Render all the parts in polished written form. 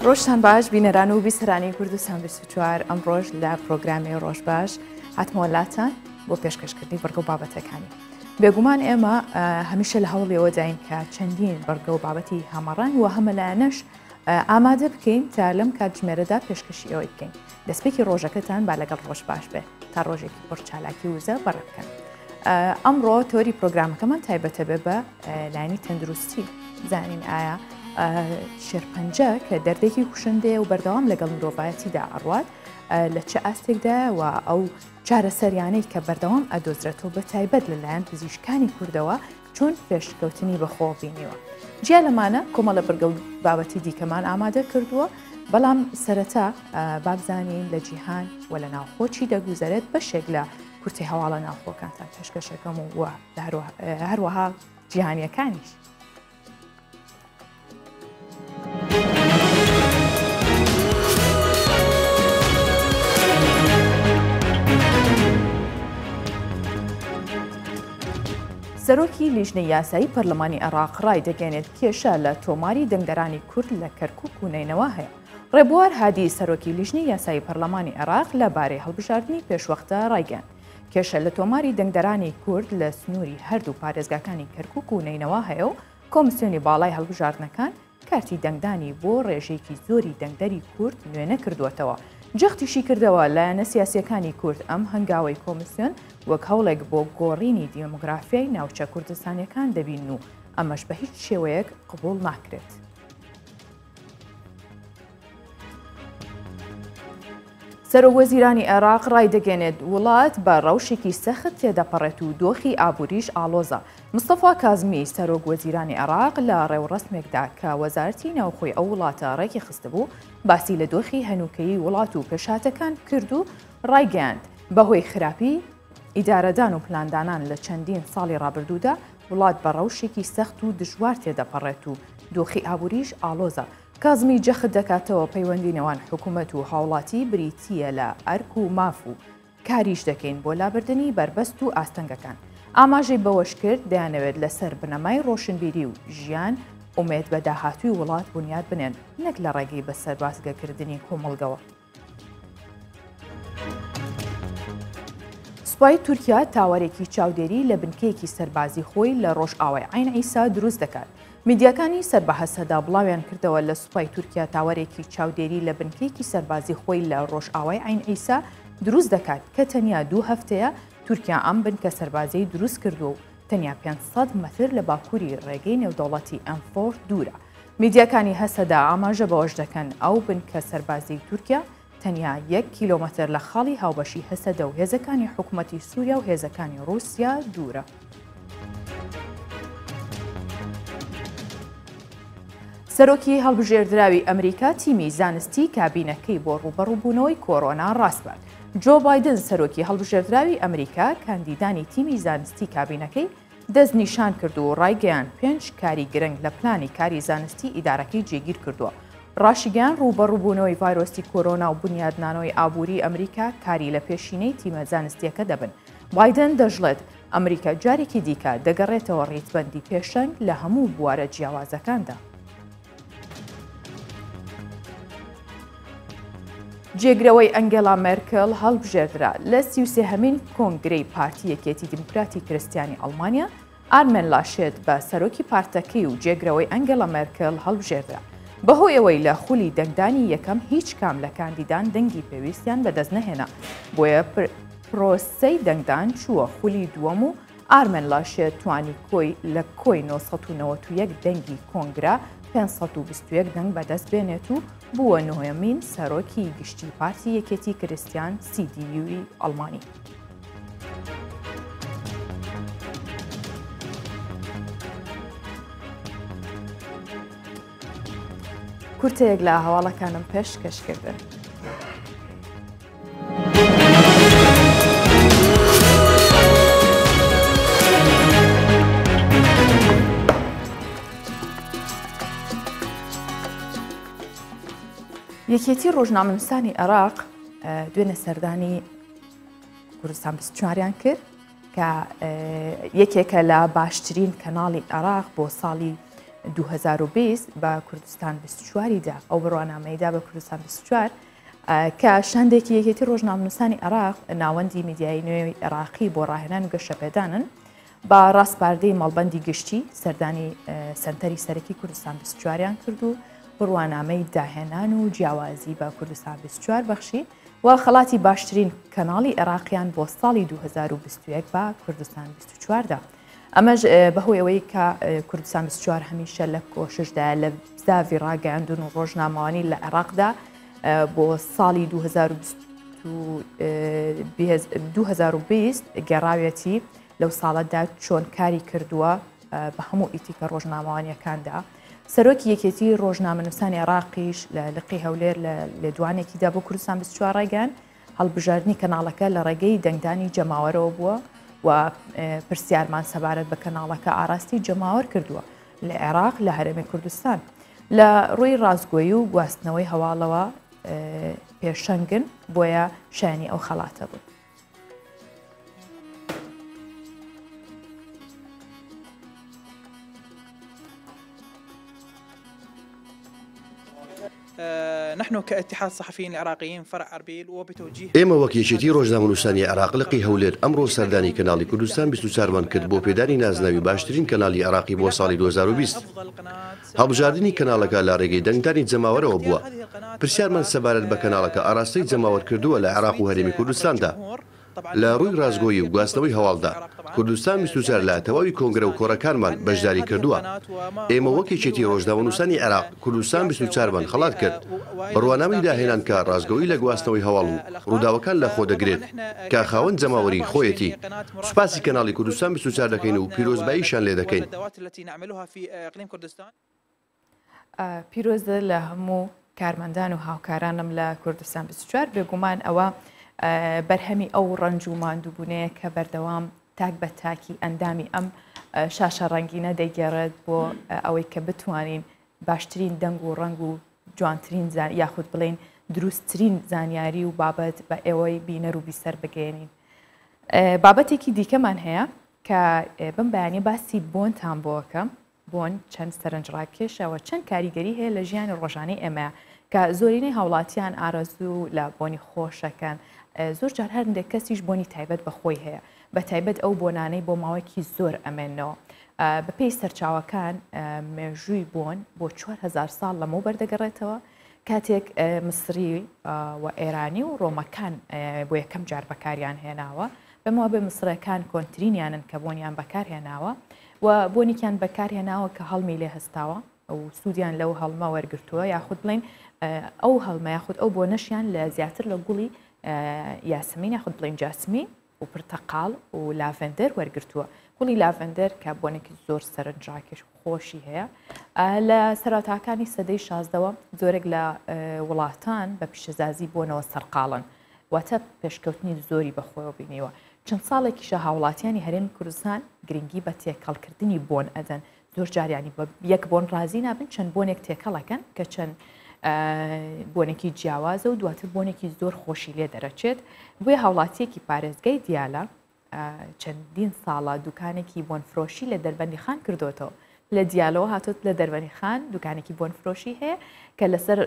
ڕۆژتان باش بینەران و بیسەرانی کوردستان 24 ئەمڕۆژ لە پرۆگرامی ڕۆژ باش هاتمەوە لاتان بۆ پێشکەشکردنی بڕگە و بابەتەکانی. بێگومان ئێمە هەمیشە لە هەوڵیەوەداین کە چەندین بڕگە و بابەتی هەمەڕەنگ و هەمەلایەنەش ئامادە بکەین تا لەم کاتژمێرەدا پێشکەشی ئێوەی بکەین. دەستپێکی ڕۆژەکەتان با لەگەڵ ڕۆژ باش بێ تا ڕۆژێکی پڕ چالاکی وزە بەڕێ بکەن. ئەمڕۆ تۆری پرۆگرامەکەمان تایبەتە بێ بە لایەنی تەندروستی زانین ئایا شێرپەنجە کە دەردێکی کوشندەیە و بەردەوام لەگەڵ مرۆڤایەتیدا ئەڕوات لە چ ئاستێکدا و ئەو چارەسەریانەی کە بەردەوام ئەدۆزرێتەوە بە تایبەت لەلایەن پزیشکانی کوردەوە چۆن پێشکەوتنی بەخۆوە بینیوە. جیا لەمانە کۆمەڵە بڕگە و بابەتی دیکەمان ئامادە کردووە، بەڵام سەرەتا با بزانین لە جیهان و لە ناوخۆ چی دەگوزەرێت، بەشێک لە کورتەی هەواڵە ناوخۆکانتان پێشکەشەکەم و هەروەها جیهانیەکانیش. سەرۆکی لیژنەی یاسایی پەرلەمانی عێراق ڕایدەگەیەنێت کێشە لە تۆماری دەنگدەرانی کورد لە کەرکوک و نەینەوا هەیە. ڕێبوار هادی سەرۆکی لیژنەی یاسایی پەرلەمانی عێراق لە بارەی هەڵبژاردنی پێشوەختە ڕایگەیاند کێشە لە تۆماری دەنگدەرانی کورد لە سنووری هەردوو پارێزگاکانی کەرکوک و نەینەوا هەیە و کۆمسیۆنی باڵای هەڵبژاردنەکان کارتی دەنگدانی بۆ ڕێژەیەکی زۆری دەنگدەری کورد نوێ نەکردووەتەوە. جەختیشی کردەوە، لایەنە سیاسییەکانی کورد ئەم هەنگاوەی کۆمسیۆن وەک هەوڵێک بۆ گۆڕینی دیمۆگرافیای ناوچە کوردستانییەکان دەبینن و ئەمەش بە هیچ شێوەیەک قبوڵ ناکرێت. سەرۆکوەزیرانی عێراق ڕایدەگەێنێت، وڵات بە ڕەوشێکی سەخت تێدەپەڕێت و دۆخی ئابووریش ئاڵۆزە. مستەفا کازمی، سەرۆک وەزیرانی عێراق لە ڕێوڕەسمێکدا کە وەزارەتی ناوخۆی ئەو وڵاتە ڕێکی خستبوو، باسی لە دۆخی هەنووکەیی وڵات و پێشهاتەکان کرد و ڕایگەیاند، بەهۆی خراپی ئیدارەدان و پلاندانان لە چەندین ساڵی ڕابردوودا وڵات بە ڕەوشێکی سەخت و دژوار تێدەپەڕێت و دۆخی ئابووریش ئاڵۆزە. کازمی جەخت دەکاتەوە پەیوەندی نێوان حکومەت و هاوڵاتی بریتییە لە ئەرک و ماف و کاریش دەکەین بۆ لابردنی بەربەست و ئاستەنگەکان. ئاماژەی بەوەشکرد، دەیانەوێت لەسەر بنەمای ڕۆشنبیری و ژیان ئومێد بە داهاتووی وڵات بونیاد بنێن نەک لە ڕێگەی بە سەربازگەکردنی کۆمەڵگەوە. سوپای تورکیا تاوەرێکی چاودێری لە بنکەیەکی سەربازی خۆی لە ڕۆژئاوای عەین عیسا دروست دەکات. میدیاکانی سەر بە هەسەدە بڵاویان کردەوە لە سوپای تورکیا تاوەرێکی چاودێری لە بنکەیەکی سەربازی خۆی لە ڕۆژئاوای عەین عیسا دروست دەکات کە تەنیا دوو هەفتەیە تورکیا ئەم بنکە سەربازیەی دروست کردووە و تەنیا 500 مەتر لە باکووری ڕێگەی نێودەوڵەتی ئەم فۆر دوورە. میدیاکانی هەسەدە ئاماژە بەوەش دەکەن ئەو بنکە سەربازیەی تورکیا تەنیا یەک کیلۆمەتر لە خاڵی هاوبەشی هەسەدە و هێزەکانی حکومەتی سووریا و هێزەکانی ڕووسیا دوورە. سەرۆکی هەڵبژێردراوی ئەمریکا تیمی زانستی کابینەکەی بۆ ڕووبەڕووبوونەوەی کۆرۆنا ڕاسپارد. جۆ بایدن سەرۆکی هەڵبژێردراوی ئەمریکا کاندیدانی تیمی زانستی کابینەکەی دەستنیشان کرد و ڕایگەیاند پێنج کاری گرنگ لە پلانی کاری زانستی ئیدارەکەی جێگیر کردووە. ڕاشیگەیاند ڕووبەڕووبوونەوەی ڤایرۆسی کۆرۆنا و بونیادنانەوەی ئابووری ئەمریکا کاری لە پێشینەی تیمە زانستییەکە دەبن. بایدن دەشڵێت ئەمریکا جارێکی دیکە دەگەڕێتەوە ڕیزبەندی پێشەنگ لە هەموو بوارە جیاوازەکاندا. جێگرەوەی ئەنگێلا مێرکل هەڵبژێردرا. لە 33هەمین کۆنگرەی پارتی یەکێتی دیموکراتی کرستیانی ئەڵمانیا، ئارمێن لاشێت بە سەرۆکی پارتەکەی و جێگرەوەی ئەنگێلا مێرکل هەڵبژێردرا. بەهۆی ئەوەی لە خولی دەنگدانی یەکەم هیچ کام لە کاندیدان دەنگی پێویستیان بەدەست نەهێنا، بۆیە پرۆسەی دەنگدان چووە خولی دووەم و ئارمێن لاشێت توانی کۆی لە کۆی 991 دەنگی کۆنگرە 521 دەنگ بەدەست بێنێت و بووە نۆیەمین سەرۆکی گشتی پارتی یەکێتی کریستیان CDU ی ئەڵمانی. کورتەیەک لە هەواڵەکانم پێشکەش کردن. یەکێتی ڕۆژنامەنووسانی عێراق دوێنێ سەردانی کوردستان 24یان کرد کە یەکێکە لە باشترین کەناڵی عێراق بۆ ساڵی 2020 بە کوردستان 24 ی دا، ئەو بڕوانامەی دا بە کوردستان 24 کە شاندێکی یەکێتی ڕۆژنامەنووسانی عێراق ناوەندی میدیایی نوێی عێراقی بۆ ڕاهێنان و گەشەپێدانن بە ڕاسپاردەی مەڵبەندی گشتی سەردانی سەنتەری سەرەکی کوردستان 24یان کرد و بڕوانامەی داهێنان و جیاوازی بە کوردستان 24 بەخشی و خەڵاتی باشترین کەناڵی عێراقیان بۆ ساڵی 2021 بە کوردستان 24 دا. ئەمەش بەهۆی ئەوەی کە کوردستان 24 هەمیشە لە کۆششدایە لە بزاڤی ڕاگەیاندن و ڕۆژنامەوانی لە عێراقدا بۆ ساڵی 2020 گێڕاویەتی لەو ساڵەدا چۆن کاری کردووە بە هەموو ئیتیکە ڕۆژنامەوانیەکاندا. سەرۆکی یەکێتی ڕۆژنامەنووسانی عێراقیش لە لقی هەولێر لە لێدوانێکیدا بۆ کوردستان 24 ڕایگەیاند هەڵبژاردنی کەناڵەکە لە ڕێگەی دەنگدانی جەماوەرەوە بووە و پرسیارمان سەبارەت بە کەناڵەکە ئاراستەی جەماوەر کردووە لە عێراق لە هەرێمی کوردستان لە ڕووی ڕاستگۆیی و گواستنەوەی هەواڵەوە پێشەنگن بۆیە شایانی ئەو خەڵاتە بوون. نحن كاتحاد الصحفيين العراقيين فرع اربيل وبتوجيه ئێمە وەک یەکێتی ڕۆژنامەنووسانی عێراق لقی هەولێر ئەمڕۆ سەردانی کەناڵی کوردستان 24 مان کرد بۆ پێدانی نازناوی باشترین کەناڵی عێراقی بۆ ساڵی 2020. هەڵبژاردنی کەناڵەکە لە ڕێگەی دەنگدانی جەماوەرەوە بووە. پرسیارمان سەبارەت بە کەناڵەکە ئاراستەی جەماوەر کردووە لە عێراق و هەرێمی کوردستاندا. لە ڕووی ڕاستگۆیی و گواستنەوەی هەواڵدا، کوردستان 24 لە تەواوی کۆنگرە و کۆڕەکانمان بەشداری کردووە. ئێمە وەک یەکێتی ڕۆژنامەنووسانی عێراق، کوردستان 24 مان خەڵات کرد. بڕوانامەی داهێنان کە ڕاستگۆیی لە گواستنەوەی هەواڵ و ڕووداوەکان لە خۆ دەگرێت کە خاوەن جەماوەری خۆیەتی. سوپاسی کەناڵی کوردستان 24 دەکەین و پیرۆزباییشیان لێ دەکەین. پیرۆزە لە هەموو کارمەندان و هاوکارانم لە کوردستان 24 بێگومان ئەوە بەرهەمی ئەو ڕەنج و ماندووبوونەیە کە بەردەوام تاک بە تاکی ئەندامی ئەم شاشە ڕەنگینە دەیگێڕێت بۆ ئەوەی کە بتوانین باشترین دەنگ و ڕەنگ و جوانترین یاخود بڵین دروستترین زانیاری و بابەت بە ئێوەی بینەر و بیسەر بگەێنین. بابەتێکی دیکەمان هەیە کە بم بەیانی باسی بۆنتان بۆکەم بۆن چەند سەرنجڕاکێشە و چەند کاریگەری هەیە لە ژیانی ڕۆژانەی ئێمە کە زۆرینەی هاوڵاتیان ئارەزوو لە بۆنی خۆشەکەن زۆر جار هەندێک کەسیش بۆنی تایبەت بە خۆی هەیە بە تایبەت ئەو بۆنانەی بۆ ماوەیەکی زۆر ئەمێنەوە بەپێی سەرچاوەکان مێژووی بۆن بۆ 4000 ساڵ لەمەوبەر دەگەڕێتەوە کاتێک میسری و ئێرانی و ڕۆمەکان بۆ یەکەم جار بەکاریان هێناوە بەمەوە بێ میسرەکان کۆنترینیانن کە بۆنیان بەکارهێناوە و بۆنێکیان بەکارهێناوە کە هەڵمی لێ هەستاوە و سوودیان لەو هەڵمە وەرگرتووە یاخود بڵین ئەو هەڵمە یاخود ئەو بۆنەشیان لە زیاتر لە گوڵی یاسمین یاخود بڵین جاسمین و پرتەقاڵ و لاڤندەر وەرگرتووە گوڵی لاڤندەر کە بۆنێکی زۆر سەرنجڕاکێش خۆشی هەیە لە سەرەتاکانی سەدەی شازدەوە زۆرێک لە وڵاتان بە پیشەزازی بۆنەوە سەرقاڵن واتە پێشکەوتنی زۆری بەخۆیەوە بینیوە. چەند ساڵێکیشە هاوڵاتیانی هەرێمی کوردستان گرنگی بە تێکەڵکردنی بۆن ئەدەن، زۆر جار یانی بە یەک بۆن ڕازی نابن، چەند بۆنێک تێکەڵ ئەکەن کە چەند بۆنێکی جیاوازە و دواتر بۆنێکی زۆر خۆشی لێ دەرەچێت. بۆیە هاوڵاتیەکی پارێزگای دیالە چەندین ساڵە دوکانێکی بۆنفرۆشی لە دەربەندی خان کردوێتەوە لە دیالەوە هاتۆت لە دەربەنی خان دوکانێکی بۆنفرۆشی هەیە کە لەسەر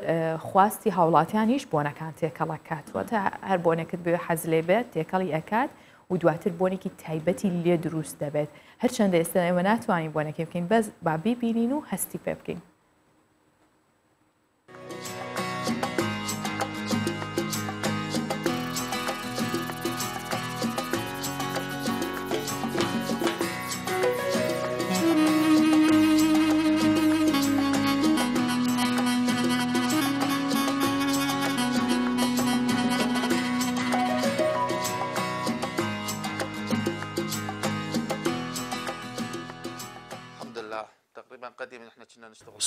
خواستی هاوڵاتیانیش بۆنەکان تێکەڵە کاتوە تا هەر بۆنێکت بێ حەز لێ بێت تێکەڵی ئەکات و دواتر بۆنێکی تایبەتی لێ دروست دەبێت هەرچەندە ئێستا ئێمە ناتوانین بۆنەکەی بکەین بەس با بیبینین و هەستی پێ بکەین.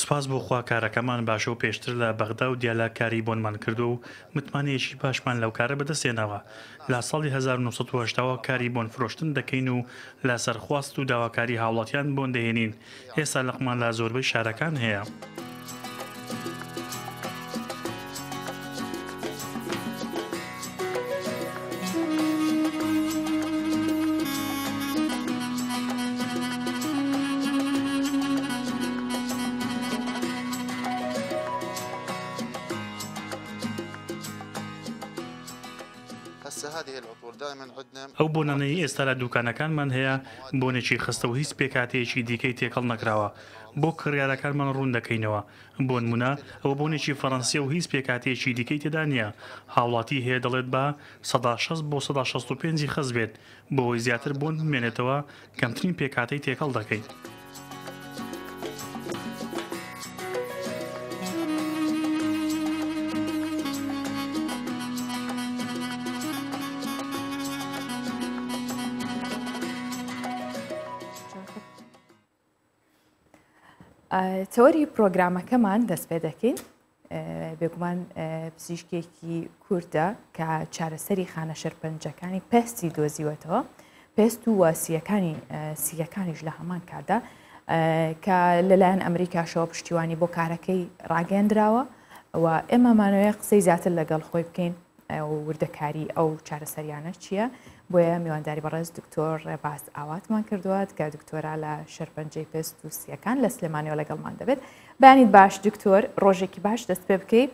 سوپاس بۆ خوا کارەکەمان باشە و پێشتر لە بەغدا و دیالە کاری بۆنمان کردووە و متمانەیەکی باشمان لەو کارە بەدەست هێناوە. لە ساڵی 1980 وە کاری بۆن فرۆشتن دەکەین و لەسەر خواست و داواکاری هاوڵاتیان بۆن دەهێنین، ئێستا لقمان لە زۆربەی شارەکان هەیە. ئەو بۆنانەی ئێستا لە دوکانەکانمان هەیە بۆنێکی خەستە و هیچ پێکهاتەیەکی دیکەی تێکەڵ نەکراوە، بۆ کڕیارەکانمان ڕوون دەکەینەوە، بۆنمونە ئەوە بۆنێکی فەرەنسیە و هیچ پێکهاتەیەکی دیکەی تێدا نییە، هاوڵاتی هەیە دەڵێت با 60% بۆ 65% ی خەست بێت، بۆ ئەوەی زیاتر بۆن بمێنێتەوە کەمترین پێکهاتەی تێکەڵ دەکەین. تەوەری پرۆگرامەکەمان دەست پێ دەکەین بێگومان پزیشکێکی کوردە کە چارەسەری خانە شێرپەنجەکانی پێستی دۆزیوەتەوە پێست و واسیەکانی سیەکانیش لە هەمان کاتدا کە لەلایەن ئەمریکاشەوە پشتیوانی بۆ کارەکەی ڕاگەندراوە و ئێمە مانەوەی قسەی زیاتر لەگەڵ خۆی بکەین وردەکاری ئەو چارەسەریانە چییە؟ بۆیە میوانداری بەڕێز دکتۆر ڕێباز ئاواتمان کردووە کە دکتۆرا لە شێرپەنجەی پێست و سیەکان لە سلێمانیەوە لەگەڵمان دەبێت. بەیانیت باش دکتۆر، ڕۆژێکی باش دەست پێ بکەی.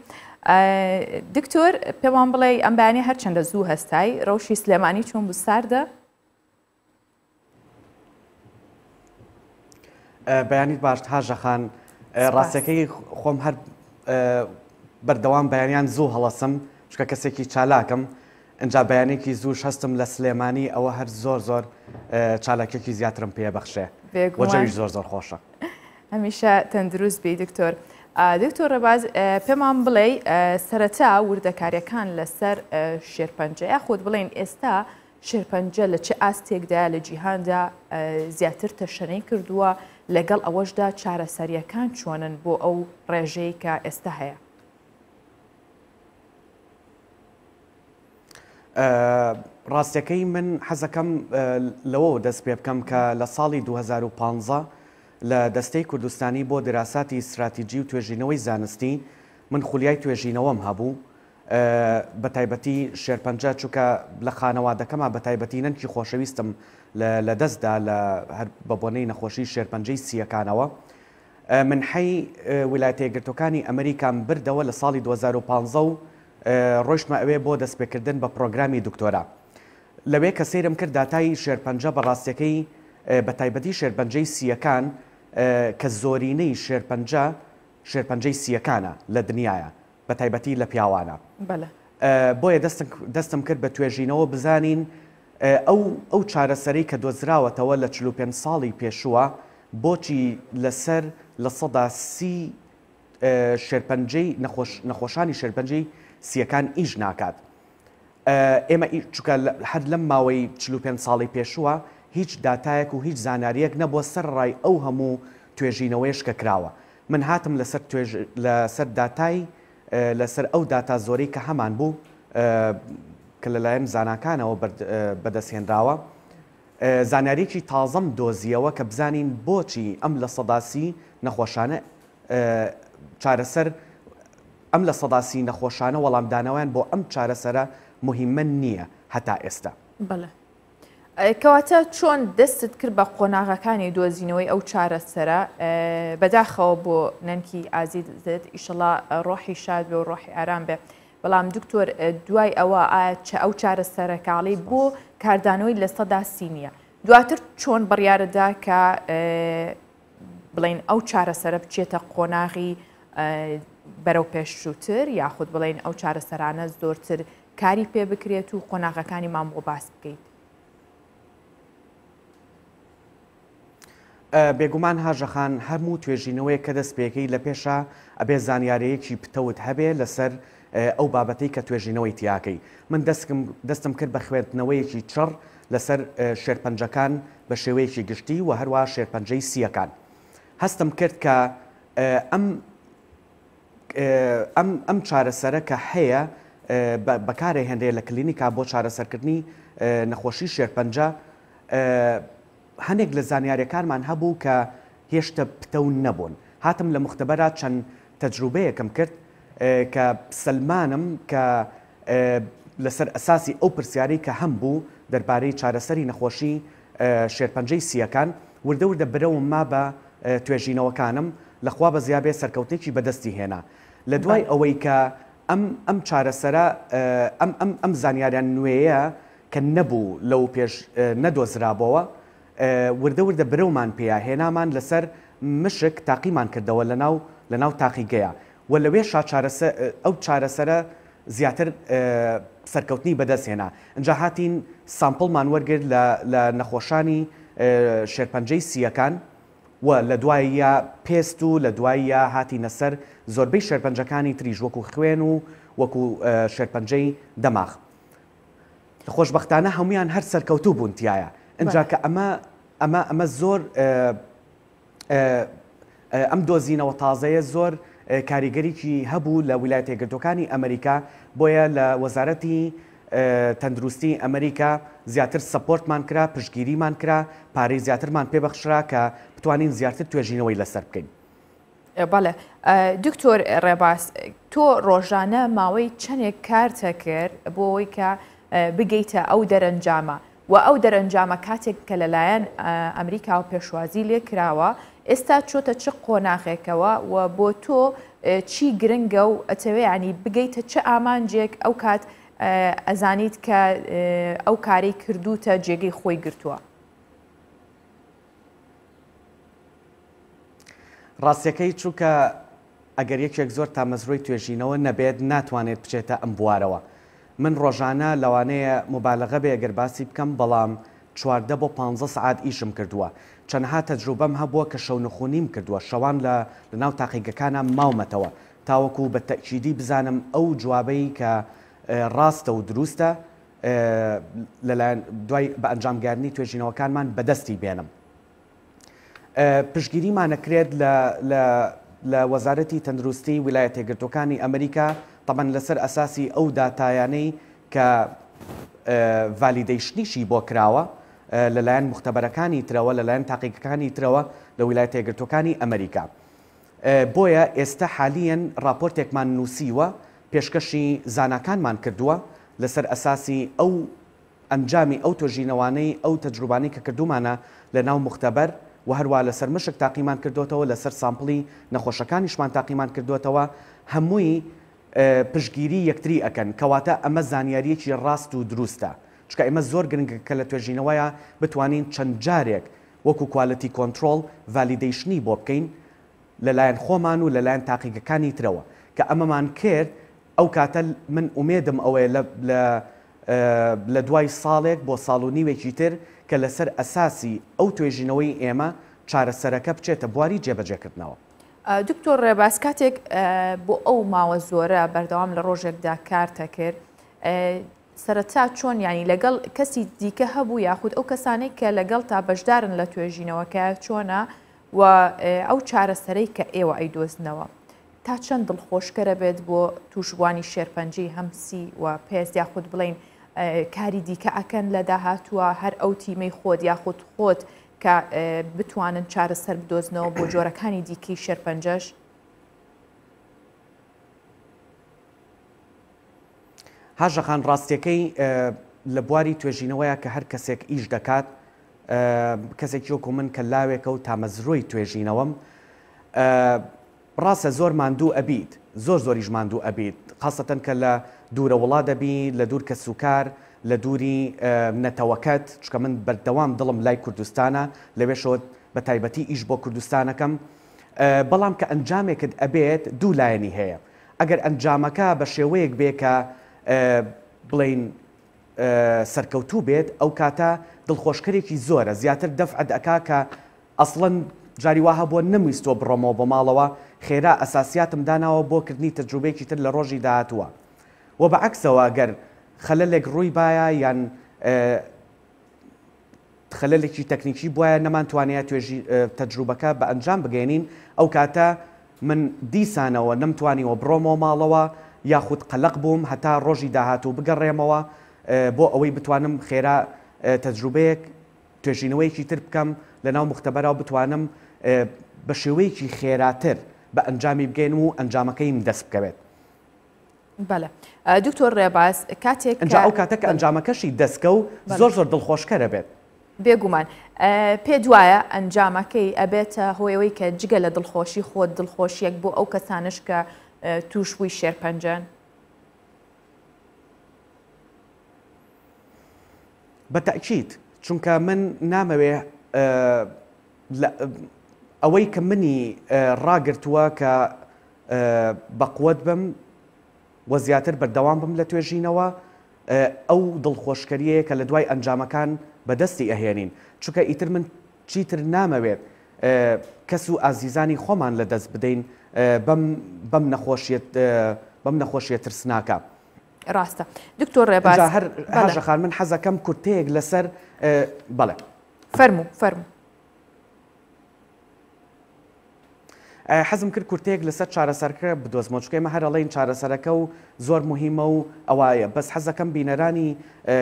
دکتۆر پێمان بڵێ ئەم بەیانی هەرچەندە زوو هەستای ڕەوشی سلێمانی چۆن بوو ساردە؟ بەیانیت باش هاژە خان ڕاستەکەی خۆم هەر بەردەوام بەیانیان زوو هەڵەسم چکە کەسێکی چالاکم ئەجا بەیانێکی زووش هەستم لە سلێمانی ئەوە هەر زۆر زۆر چالاکێکی زیاترم پێ بەخشێ وەجەویش زۆر زۆر خۆشە. هەمیشە تەندروست بی دکتۆر. دکتۆر ڕێباز پێمان بڵێ سەرەتا وردەکاریەکان لەسەر شێرپەنجە یاخود بڵێن ئێستا شێرپەنجە لە چ ئاستێکدایە لە جیهاندا زیاتر تەشەنەی کردووە، لەگەڵ ئەوەشدا چارەسەرییەکان چۆنن بۆ ئەو ڕێژەی کە ئێستا هەیە؟ ڕاستەکەی من حەزەکەم لەوەوە دەست پێ بکەم کە لە ساڵی 2015 لە دەستەی کوردستانی بۆ دراساتی استراتیجی و توێژینەوەی زانستی من خولیای توێژینەوەم هەبوو بەتایبەتی شێرپەنجە چونکە لە خانەوادەکەما بەتایبەتی نەنکی خۆشەویستم لە دەست دا لە هەر بە بۆنەی نەخۆشی شێرپەنجەی سییەکانەوە منحەی ویلایەتە یەکگرتوەکانی ئەمریکام بردەوە لە ساڵی 2015 و ڕۆیشتمە ئەوێ بۆ دەستپێکردن بە پرۆگرامی دکتۆرا لەوێ کە سەیرم کرد داتای شێرپەنجە بە ڕاستیەکەی بە تایبەتی شێرپەنجەی سییەکان کە زۆرینەی شێرپەنجە شێرپەنجەی سییەکانە لە دنیاە بەتایبەتی لە پیاوانە. بۆیە دەستم کرد بە توێژینەوە بزانین ئەو ئەو چارەسەرەی کە دۆزراوەتەوە لە 45 ساڵی پێشووە بۆچی لەسەر 30% شێرپەنجەی نەخۆشانی شێرپەنجەی سیەکان ئیش ناکات. ئێمە چونکە هەر لەم ماوەی 45 ساڵی پێشووە هیچ داتایەک و هیچ زاناریەک نەبووە سەرەڕای ئەو هەموو توێژینەوەیەش کە کراوە. من هاتم لەسەر توێژ لەسەر داتای لەسەر ئەو داتا زۆرەی کە هەمان بوو کە لەلایەن زاناکانەوە بەدەست هێنراوە زانیاریی تازەم دۆزیەوە کە بزانین بۆچی ئەم 30% نەخۆشانە چارەسەر ئەم 30% نەخۆشانە وەڵامدانەوەیان بۆ ئەم چارەسەرە مهمە نییە هەتا ئێستا. بەڵێ. کەواتە چۆن دەستت کرد بە قۆناغەکانی دۆزینەوەی ئەو چارەسەرە؟ بەداخەوە بۆ نەنکی ئازیزت ئیشەڵا ڕۆحی شاد بێ و ڕۆحی ئارام بێ. بەڵام دکتۆر دوای ئەوە ئایا ئەو چارەسەرە کاڵی بۆ کاردانەوەی 30% نییە دواتر چۆن بڕیارەدا کە بڵین ئەو چارەسەرە بچێتە قۆناغی بەرەو پێشتر یاخود بڵین ئەو چارەسەرانە زۆرتر کاری پێ بکرێت و قۆناغەکانیمان بۆ باس بکەیت. بێگومان هاژە خان هەموو توێژینەوەیەک کە دەست پێکەی لە پێشا ئەبێ زانیارەیەکی پتەوت هەبێ لەسەر ئەو بابەتەی کە توێژینەوەی تیاکەی من دەستکم دەستم کرد بە خوێندنەوەیەکی چڕ لەسەر شێرپەنجەکان بە شێوەیەکی گشتی و هەروە شێرپەنجەی سییەکان هەستم کرد کە ئەم ئەم ئەم چارەسەرە کە هەیە بەکارەهێنرێ لە کلینیکا بۆ چارەسەرکردنی نەخۆشی شێرپەنجە هەنێک لە زانیاریەکانمان هەبوو کە هێشتە پتەو نەبوون هاتم لە مختبەرا چەند تەجروبەیەکم کرد کە سەلمانم کە لەسەر ئەساسی ئەو پرسیارەی کە هەم بوو دەربارەی چارەسەری نەخۆشی شێرپەنجەی سییەکان، وردە وردە برەوم ما بە توێژینەوەکانم، لە خوا بەزیا بێ سەرکەوتنێکی بەدەستی هێنا. لە دوای ئەوەی کە ئەم ئەم چارەسەرە ئەم ئەم ئەم زانیاریان نوێیە کە نەبوو لەو پێش نەدۆزرابۆوە وردە وردە برەومان پێیا هێنامان لەسەر مشک تاقیمان کردەوە لەناو لەناو تاقیگەیا و لەوێشا چارەسە ئەو چارەسەرە زیاتر سەرکەوتنی بەدەست هێنا ئنجا هاتین sample مان وەرگرت لە لە نەخۆشانی شێرپەنجەی سییەکان و لە دواییا پێست و لە دواییا هاتینە سەر زۆربەی شێرپەنجەکانی تریش وەکو خوێن و وەکو شێرپەنجەی دەماغ. خۆشبەختانە هەموویان هەر سەرکەوتوو بوون تیایا. ئنجا کە ئەمە ئەمە ئەمە زۆر ئەم دۆزینەوە تازەیە زۆر کاریگەریی هەبوو لە ویلایەتە یەکگرتووەکانی ئەمریکا، بۆیە لە وەزارەتی تەندروستی ئەمریکا زیاتر support مان کرا، پشتگیریمان کرا، پارەی زیاترمان پێ بەخشرا کە بتوانین زیاتر توێژینەوەی لەسەر بکەین. بەڵێ دکتۆر ڕێباز، تۆ ڕۆژانە ماوەی چەندێک کارتە کرد بۆ ئەوەی کە بگەیتە ئەو دەرەنجامە و ئەو دەرەنجامە کاتێک کە لەلایەن ئەمریکاوە پێشوازی لێ کراوە ئێستا چۆتە چ قۆناغێکەوە و بۆ تۆ چی گرنگە و ئەتەوێ ینی بگەیتە چ ئامانجێک ئەو کات ئەزانیت کە ئەو کارەی کردوتە جێگەی خۆی گرتووە؟ ڕاستیەکەی چونکە ئەگەر یەکێک زۆر تامەزرۆی توێژینەوە نەبێت ناتوانێت بچێتە ئەم بوارەوە. من ڕۆژانە لەوانەیە موبالەغە بێ گەر باسی بکەم بەڵام 14 بۆ پانزە سەعات ئیشم کردووە. چەنەها تەجروبەم هەبووە کە شەونخونیم کردووە شەوان لە لەناو تاقیگەکانا ماومەتەوە تاوەکو بە تەئکیدی بزانم ئەو جوابەی کە ڕاستە و دروستە لەلایەن دوای بە ئەنجام گەیاندنی توێژینەوەکانمان بەدەستی بێنم. پشتگیریمان ئەکرێت لە لە لە وەزارەتی تەندروستی ویلایەتە یەکگرتووەکانی ئەمریکا تەبعەن لەسەر ئەساسی ئەو داتایانەی کە validation یشی بۆ کراوە لەلایەن موختەبەرەکانی ترەوە لەلایەن تاقیگەکانی ترەوە لە ویلایەتە یەکگرتووەکانی ئەمریکا بۆیە ئێستا حالیەن راپۆرتێکمان نووسیوە پێشکەشی زاناکانمان کردووە لەسەر ئەساسی ئەو ئەنجامی ئەو تۆژینەوانەی ئەو تەجروبانەی کە کردوومانە لە ناو موختەبەر و هەروا لەسەر مشک تاقیمان کردۆتەوە لەسەر sample ی نەخۆشەکانیشمان تاقیمان کردۆتەوە هەمووی پشتگیری یەکتری ئەکەن کەواتە ئەمە زانیاریەکی ڕاست و دروستە چونکە ئێمە زۆر گرنگە کە لە توێژینەوەیا بتوانین چەند جارێک وەکو quality control validation ی بۆ بکەین لەلایەن خۆمان و لەلایەن تاقیگەکانی ترەوە کە ئەمەمان کرد ئەو کاتە من ئومێدم ئەوەیە لە لە لە دوای ساڵێک بۆ ساڵ و نیوێکی تر کە لەسەر ئەساسی ئەو توێژینەوەی ئێمە چارەسەرەکە بچێتە بواری جێبەجێکردنەوە. دکتۆر ڕێباز کاتێک بۆ ئەو ماوە زۆرە بەردەوام لە ڕۆژێکدا کارتەکرد سەرەتا چۆن یانی لەگەڵ کەسی دیکە هەبوو یاخود ئەو کەسانەی کە لەگەڵ تا بەشدارن لە توێژینەوەکە چۆنە و ئەو چارەسەرەی کە ئێوە ئەیدۆزنەوە تا چەند دڵخۆشکەرە بێت بۆ تووشبووانی شێرپەنجەی هەم سی و پێست یاخود بڵین کاری دیکە ئەکەن لە داهاتووە هەر ئەو تیمەی خۆت یاخود خۆت کە بتوانن چارەسەر بدۆزنەوە بۆ جۆرەکانی دیکەی شێرپەنجەش؟ هاژە خان ڕاستیەکەی لە بواری توێژینەوەیە کە هەر کەسێک ئیش دەکات کەسێکی وەکو من کە لاوێکە و تامەزرۆی توێژینەوەم ڕاستە زۆر ماندوو ئەبیت زۆر زۆریش ماندوو ئەبیت خاستەن کە لە دوورە وڵا دەبی لە دوور کەسوکار لە دووری نەتەوەکەت چکە من بەردەوام دڵم لای کوردستانە لەوێشەوە بە تایبەتی ئیش بۆ کوردستانەکەم بەڵام کە ئەنجامێکت ئەبێت دوو لایەنی هەیە ئەگەر ئەنجامەکە بە شێوەیەک بێ کە بڵێین سەرکەوتوو بێت ئەو کاتە دڵخۆشکەرێکی زۆرە زیاتر دەفعت ئەکا کە ئەسڵەن جاری وا هەبووە نەمویستووە بڕۆمەوە بۆ ماڵەوە خێرا ئەساسیاتم داناوە بۆ کردنی تەجروبەیەکی تر لە ڕۆژی داهاتووە وە بە عەکسەوە گەر خەلەلێک ڕووی بایە یان خەلەلێکی تەکنیکی بوایە نەمانتوانیایە توێژی تەجروبەکە بە ئەنجام بگەیەنین، ئەو کاتە من دیسانەوە نەمتوانیوە بڕۆمەوە ماڵەوە یاخود قەلەق بووم هەتا ڕۆژی داهاتوو بگەڕێمەوە بۆ ئەوەی بتوانم خێرا تەجروبەیەک توێژینەوەیەکی تر بکەم لەناو موختەبەرا و بتوانم بە شێوەیەکی خێراتر بە ئەنجامی بگەیەنم و ئەنجامەکەیم دەست بکەوێت. بەڵێ دکتۆر ڕێباز کاتێک ئەنجا ئەو کاتە کە ئەنجامەکەشی دەستکەو زۆر زۆر دڵخۆشکەرە بێت. بێگومان پێت وایە ئەنجامەکەی ئەبێتە هۆی ئەوەی کە جگە لە دڵخۆشی خۆت دڵخۆشیەک بۆ ئەو کەسانەش کە تووشبووی شێرپەنجەن؟ بە تەئکید، چونکە من نامەوێ ئەوەی کە منی ڕاگرتووە کە بەقوەت بم و زیاتر بەردەوام بم لە توێژینەوە ئەو دڵخۆشکەریەیە کە لە دوای ئەنجامەکان بەدەستی ئەهێنین چونکە ئیتر من چیتر نامەوێت کەس و ئازیزانی خۆمان لە دەست بدەین بەم بەم نەخۆشیە بەم نەخۆشیە ترسناکە. ڕاستە دکتۆر ڕێباز. جا هەر هاژە خان من حەزەکەم کورتەیەک لەسەر بەڵێ. فەرموو فەرموو. حەزم کرد کورتەیەک لەسەر چارەسەرکە بدۆزمەوە چونکە ئێمە هەر ئەڵێین چارەسەرەکە و زۆر موهیمە و ئەوایە بەس حەزەکەم بینەرانی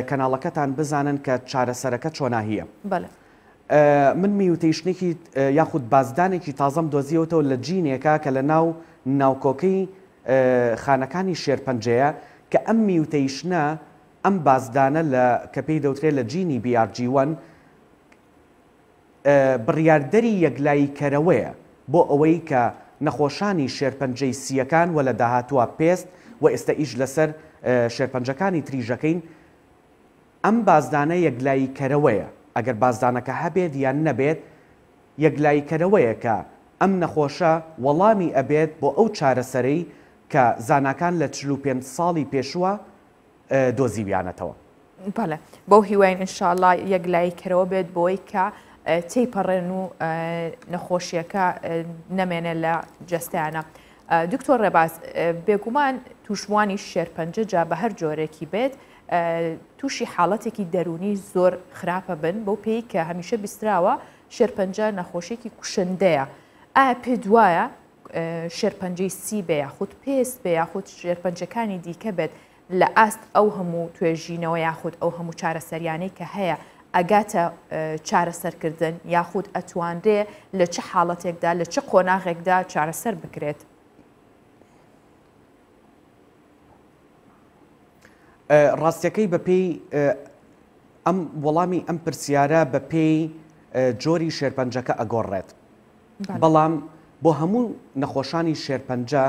کەناڵەکەتان بزانن کە چارەسەرەکە چۆناهیە. بەڵێ. من mutation ێکی یاخود بازدانێکی تازەم دۆزیەوەتەوە لە جینێکا کە لە ناو ناوکۆکەی خانەکانی شێرپەنجەیە کە ئەم mutation ە ئەم بازدانە لە کە پێی دەوترێت لە جینی BRG1 بڕیاردەری یەکلاییکەرەوەیە بۆ ئەوەی کە نەخۆشانی شێرپەنجەی سییەکان و لە داهاتووە پێست و ئێستە ئیش لەسەر شێرپەنجەکانی تریش ئەکەین ئەم بازدانە یەکلاییکەرەوەیە ئەگەر بازدانەکە هەبێت یان نەبێت یەکلاییکەرەوەیە کە ئەم نەخۆشە وەڵامی ئەبێت بۆ ئەو چارەسەرەی کە زاناکان لە 45 ساڵی پێشووە دۆزیویانەتەوە. بەڵێ بەو هیواین ان شاء اللە یەکلایی کەرەوە بێت بۆی کە تێیپەڕێن و نەخۆشیەکە نەمێنێت لە جەستەیانە. دکتۆر ڕێباز بێگومان تووشبووانی شێرپەنجە جا بە هەر جۆرێکی بێت تووشی حاڵەتێکی دەروونی زۆر خراپە بن بەو پێی کە هەمیشە بیستراوە شێرپەنجە نەخۆشیێکی کوشندەیە ئایا پێت وایە شێرپەنجەی سی بێ یاخود پێست بێ یاخود شێرپەنجەکانی دیکە بێت لە ئاست ئەو هەموو توێژینەوە یاخود ئەو هەموو چارەسەریانەی کە هەیە ئەگاتە چارەسەرکردن یاخود ئەتوانرێ لە چ حاڵەتێکدا لە چ قۆناغێکدا چارەسەر بکرێت؟ ڕاستیەکەی بەپێی ئەم وەڵامی ئەم پرسیارە بەپێی جۆری شێرپەنجەکە ئەگۆڕێت. بەڵام بۆ هەموو نەخۆشانی شێرپەنجە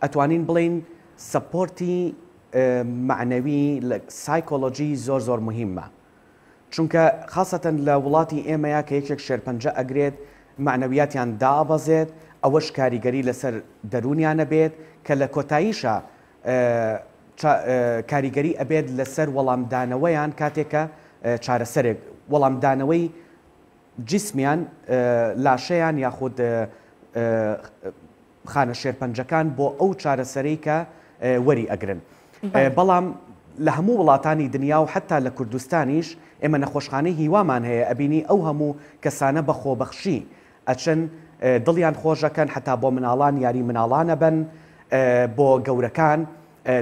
ئەتوانین بڵێین support ی مەعنەوی سایکۆلۆجی زۆر زۆر مهمە چونکە خاسەتەن لە وڵاتی ئێمەیا کە یەکێک شێرپەنجە ئەگرێت مەعنەویاتیان دائەبەزێت ئەوەش کاریگەری لەسەر دەروونیان ئەبێت کە لە کۆتاییشا کاریگەری ئەبێت لەسەر وەڵامدانەوەیان کاتێک کە چارەسەرێک وەڵامدانەوەی جیسمیان، لاشەیان یاخود خانە شێرپەنجەکان بۆ ئەو چارەسەرەی کە وەری ئەگرن. بەڵام لە هەموو وڵاتانی دنیا و حەتا لە کوردستانیش ئێمە نەخۆشخانەی هیوامان هەیە ئەبینی ئەو هەموو کەسانە بە خۆبەخشی ئەچن دڵیان خۆش ئەکەن حەتا بۆ مناڵان یاری مناڵان ئەبەن بۆ گەورەکان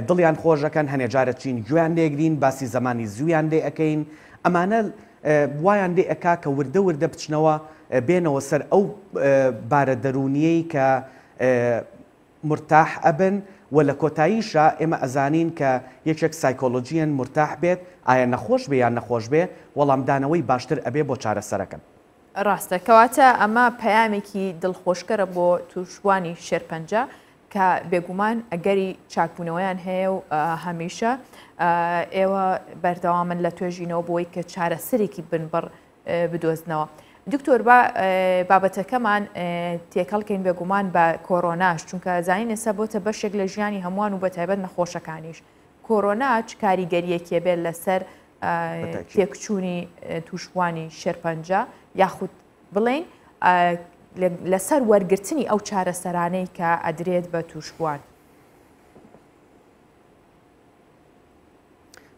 دڵیان خۆش ئەکەن، هەنێ جار ئەچین گوێیان لێ ئەگرین، باسی زەمانی زوویان لێ ئەکەین، ئەمانە وایان لێ ئەکا کە وردە وردە بچنەوە بێنەوە سەر ئەو بارە دەروونییەی کە مورتاح ئەبن و لە کۆتاییشا ئێمە ئەزانین کە یەکێک سایکۆلۆجییەن مورتاح بێت ئایا نەخۆش بێ یان نەخۆش بێ وەڵامدانەوەی باشتر ئەبێ بۆ چارەسەرەکە. ڕاستە، کەواتە ئەمە پەیامێکی دڵخۆشکەرە بۆ تووشبووانی شێرپەنجە کە بێگومان ئەگەری چاکبوونەوەیان هەیە و هەمیشە ئێوە بەردەوامن لە توێژینەوە بۆی کە چارەسەرێکی بنبڕ بدۆزنەوە. دکتۆر با بابەتەکەمان تێکەڵکەین بێگومان بە کۆرۆناش چونکە زانین ئێستا بۆتە بەشێک لە ژیانی هەمووان و بەتایبەت نەخۆشەکانیش کۆرۆنا چ کاریگەریەکێ بێت لەسەر تێکچوونی تووشبووانی شێرپەنجە یاخود بڵێین لەسەر وەرگرتنی ئەو چارەسەرانەی کە ئەدرێت بە تووشبووان؟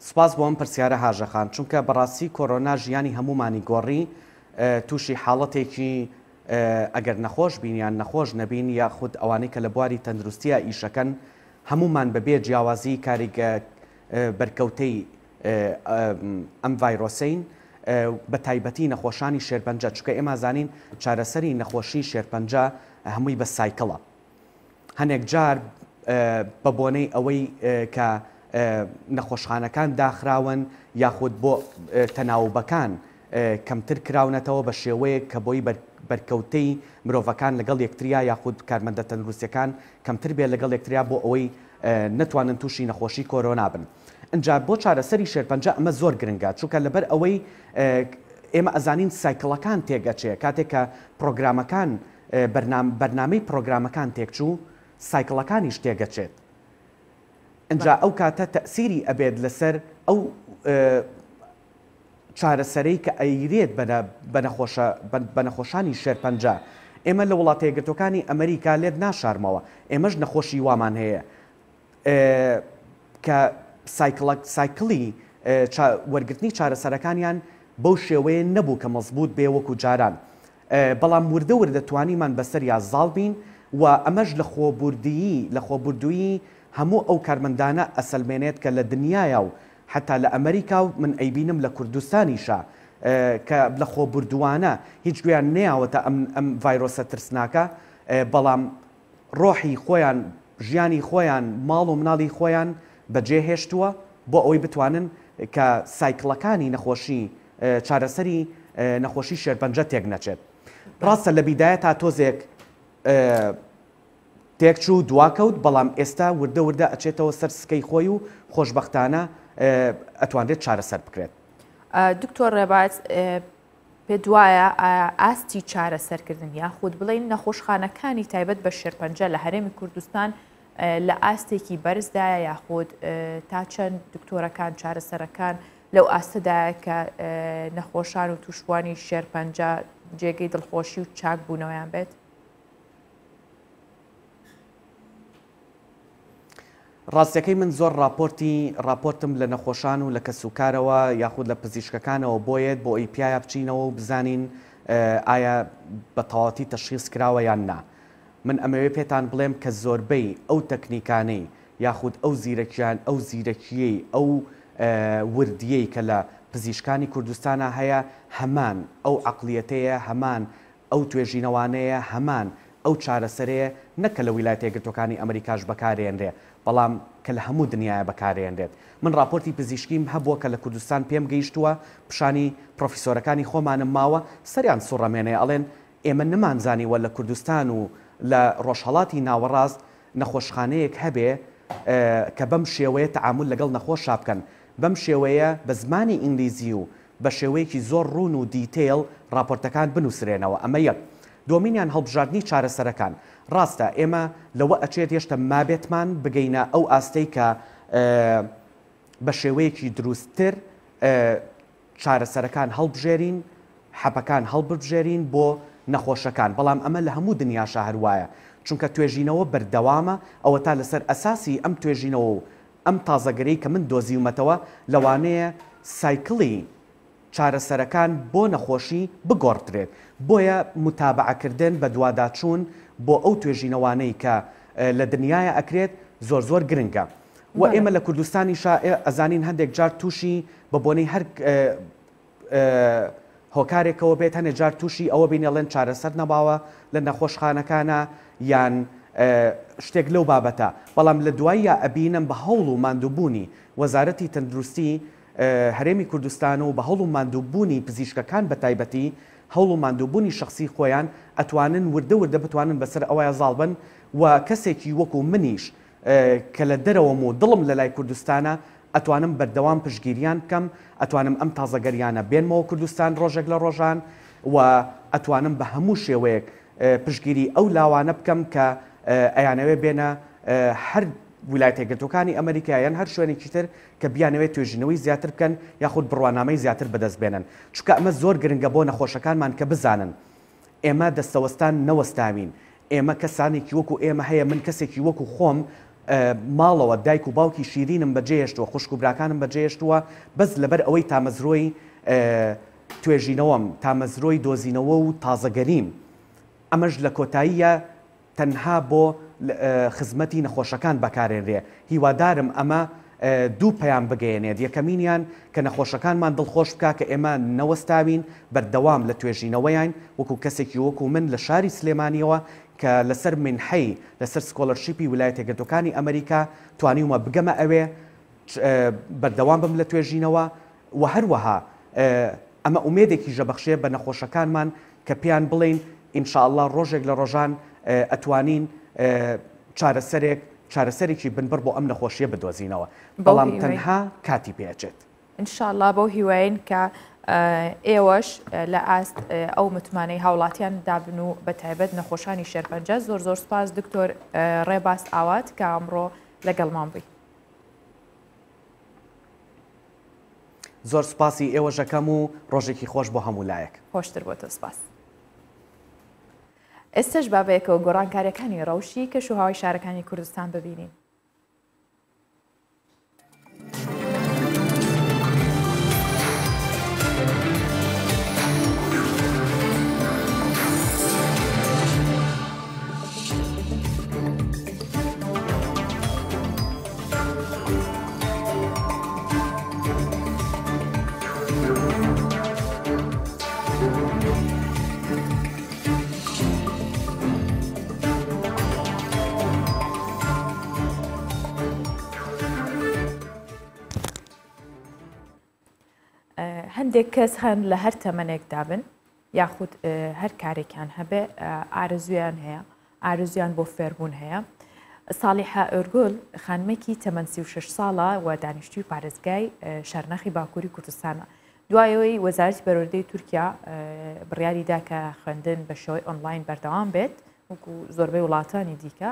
سوپاس بۆ ئەم پرسیارە هاژە خان، چونکە بەڕاستی کۆرۆنا ژیانی هەموومانی گۆڕی، تووشی حاڵەتێکی ئەگەر نەخۆش بین یان نەخۆش نەبین یاخود ئەوانەی کە لە بواری تەندروستیا ئیشەکەن هەموومان بەبێ جیاوازی کاریگە بەرکەوتەی ئەم ڤایرۆسەین بە تایبەتی نەخۆشانی شێرپەنجە چونکە ئێمە زانین چارەسەری نەخۆشی شێرپەنجە هەمووی بە cycle ە هەنێک جار بە بۆنەی ئەوەی کە نەخۆشخانەکان داخراون یاخود بۆ تەناوبەکان کەمتر کراونەتەوە بە شێوەیەک کە بۆی بەرکەوتەی مرۆڤەکان لەگەڵ یەکتریا یاخود کارمەندە تەندروستیەکان کەمتر بێت لەگەڵ یەکتریا بۆ ئەوەی نەتوانن تووشی نەخۆشی کۆرۆنا بن. ئنجا بۆ چارەسەری شێرپەنجە ئەمە زۆر گرنگە چونکە لەبەر ئەوەی ئێمە ئەزانین cycle ەکان تێک ئەچێ کاتێک کە پرۆگرامەکان بەرنامەی پرۆگرامەکان تێکچوو cycle ەکانیش تێگەچێت ئنجا ئەو کاتە تەئسیری ئەبێت لەسەر ئەو چارەسەرەی کە ئەیرێت بە نەخۆشە بە نەخۆشانی شێرپەنجە. ئێمە لە وڵاتەیەکگرتوەکانی ئەمریکا لێت ناشارمەوە ئێمەش نەخۆشی وامان هەیە کە cycle ە cycle ی وەرگرتنی چارەسەرەکانیان بەو شێوەیە نەبوو کە مەزبووت بێ وەکو جاران بەڵام وردە وردە توانیمان بەسەریا زاڵ بین و ئەمەش لە خۆبوردیی لە خۆبوردوویی هەموو ئەو کارمەندانە ئەسەلمێنێت کە لە دنیایا و حەتا لە ئەمریکا و من ئەیبینم لە کوردستانیشا کە لە خۆبوردووانە هیچ گوێیان نەیاوەتە ئەم ئەم ڤایرۆسە ترسناکە بەڵام ڕۆحی خۆیان ژیانی خۆیان ماڵ و مناڵی خۆیان بەجێ هێشتووە بۆ ئەوەی بتوانن کە cycle ەکانی نەخۆشی چارەسەری نەخۆشی شێرپەنجە تێک نەچێت. ڕاستە لە بیدایەتا تۆزێک تێکچوو دواکەوت بەڵام ئێستا وردە وردە ئەچێتەوە سەر سکەی خۆی و خۆشبەختانە ئەتوانرێت چارەسەر بکرێت. دکتۆر ڕێباز پێت وایە ئاستی چارەسەرکردن یاخود بڵێین نەخۆشخانەکانی تایبەت بە شێرپەنجە لە هەرێمی کوردستان لە ئاستێکی بەرزدایە یاخود تا چەند دکتۆرەکان چارەسەرەکان لەو ئاستەدایە کە نەخۆشان و تووشبووانی شێرپەنجە جێگەی دڵخۆشی و چاکبوونەوەیان بێت؟ ڕاستیەکەی من زۆر ڕاپۆرتی ڕاپۆرتم لە نەخۆشان و لە کەسوکارەوە یاخود لە پزیشکەکانەوە بۆیەت بۆ ئەوی پیایا بچینەوە و بزانین ئایا بە تەواوەتی تەشخیس کراوە یان نا من ئەمەوێ پێتان بڵێم کە زۆربەی ئەو تەکنیکانەی یاخود ئەو زیرەکیان ئەو زیرەکیەی ئەو وردیەی کە لە پزیشکانی کوردستانا هەیە هەمان ئەو عەقڵیەتەیە هەمان ئەو توێژینەوانەیە هەمان ئەو چارەسەرەیە نەک کە لە ویلایەتە یەکگرتووەکانی ئەمریکاش بەکارێنرێ بەڵام کە لە هەموو دنیایا بەکارێنرێت. من ڕاپۆرتی پزیشکیم هەبووە کە لە کوردستان پێم گەیشتووە پیشانی پرۆفیسۆرەکانی خۆمانم ماوە سەریان سوڕەمێنێ ئەڵێن ئێمە نەمانزانیوە لە کوردستان و لە ڕۆژهەڵاتی ناوەڕاست نەخۆشخانەیەک هەبێ کە بەم شێوەیە تەعامول لەگەڵ نەخۆشا بکەن بەم شێوەیە بە زمانی ئینگلیزی و بە شێوەیەکی زۆر ڕوون و detail ڕاپۆرتەکان بنووسرێنەوە ئەمە یەک. دووەمینیان هەڵبژاردنی چارەسەرەکان. ڕاستە ئێمە لەوە ئەچێت هێشتا مابێتمان بگەینە ئەو ئاستەی کە بە شێوەیەکی دروستتر چارەسەرەکان هەڵبژێرین، حەپەکان هەڵببژێرین بۆ نەخۆشەکان، بەڵام ئەمە لە هەموو دنیاشا هەر وایە، چونکە توێژینەوە بەردەوامە، ئەوەتا لەسەر ئەساسی ئەم توێژینەوە و ئەم تازەگەرەی کە من دۆزیومەتەوە لەوانەیە cycle ی چارەسەرەکان بۆ نەخۆشی بگۆڕدرێت، بۆیە موتابەعەکردن، بەدواداچوون بۆ ئەو توێژینەوانەی کە لە دنیایا ئەکرێت زۆر زۆر گرنگە. وە ئێمە لە کوردستانیشا ئەزانین هەندێک جار تووشی بە بۆنەی هەر هۆکارێکەوە بێت هەنێ جار تووشی ئەوە بین ئەڵێن چارەسەر نەماوە لە نەخۆشخانەکانە یان شتێک لەو بابەتە بەڵام لە دواییا ئەبینم بە هەوڵ و ماندووبوونی وەزارەتی تەندروستی هەرێمی کوردستان و بە هەوڵ و ماندووبوونی پزیشکەکان بە تایبەتی هەوڵ و ماندووبوونی شەخسی خۆیان ئەتوانن وردە وردە بتوانن بەسەر ئەوەیا زاڵ بن و کەسێکی وەکو منیش کە لە دەرەوەم و دڵم لە لای کوردستانە ئەتوانم بەردەوام پشتگیریان بکەم، ئەتوانم ئەم تازەگەریانە بێنمەوە کوردستان ڕۆژێک لە ڕۆژان و ئەتوانم بە هەموو شێوەیەک پشتگیری ئەو لاوانە بکەم کە ئەیانەوێ بێنە هەر ویلایەتە یەکگرتووەکانی ئەمریکا یان هەر شوێنێکی تر کە بیانەوێت توێژینەوەی زیاتر بکەن یاخود بڕوانامەی زیاتر بەدەست بێنن چونکە ئەمە زۆر گرنگە بۆ نەخۆشەکانمان کە بزانن ئێمە دەستەوەستان نەوەستاوین، ئێمە کەسانێکی وەکو ئێمە هەیە، من کەسێکی وەکو خۆم ماڵەوە دایک و باوکی شیرینم بەجێهێشتووە، خوشک و براکانم بەجێهێشتووە، بەس لەبەر ئەوەی تامەزرۆی توێژینەوەم، تامەزرۆی دۆزینەوە و تازەگەریم، ئەمەش لە کۆتاییە تەنها بۆ خزمەتی نەخۆشەکان بەکارێنرێ، هیوادارم ئەمە دوو پەیام بگەیەنێت، یەکەمینیان کە نەخۆشەکانمان دڵخۆش بکا کە ئێمە نەوەستاوین بەردەوام لە توێژینەوەیاین، وەکو کەسێکی وەکو من لە شاری سلێمانیەوە کە لەسەر مینحەی لەسەر scholarship ی ویلایەتیەکگرتوەکانی ئەمریکا توانیومە بگەمە ئەوێ بەردەوام بم لە توێژینەوە و هەروەها ئەمە ئومێدێکیش ئەبەخشێ بە نەخۆشەکانمان کە پێیان بڵێین ان شاء اللە ڕۆژێک لە ڕۆژان ئەتوانین چارەسەرێک چارەسەرێکی بنبڕ بۆ ئەم نەخۆشییە بدۆزینەوە، بەڵام تەنها کاتی پێ ئەچێت. ان شاء اللە بەو هیوایەین کە ئێوەش لە ئاست ئەو متمانەی هاوڵاتیان دابن و بە تایبەت نەخۆشانی شێرپەنجە. زۆر زۆر سوپاس دکتۆر ڕێباز ئاوات کە ئەمڕۆ لەگەڵمان بووی. زۆر سوپاسی ئێوەش ئەکەم و ڕۆژێکی خۆش بۆ هەموو لایەک. خۆشتر بۆ تۆ سوپاس. ئێستەش با بەیەکەوە گۆڕانکاریەکانی ڕەوشی کەش و هەوای شارەکانی کوردستان ببینین. هەندێک کەس هەن لە هەر تەمەنێکدا بن یاخود هەر کارێکیان هەبێ ئارەزویان هەیە ئارەزویان بۆ فێربوون هەیە. ساڵیحە ئۆرگول خانمێکی تەمەن 36 ساڵە و دانیشتوی پارێزگای شەرنەخی باکووری کوردستانە. دوای ئەوەی وەزارەتی پەروەردەی تورکیا بڕیاری دا کە خوێندن بە شێوەی ئۆنلاین بەردەوام بێت وەکو زۆربەی وڵاتانی دیکە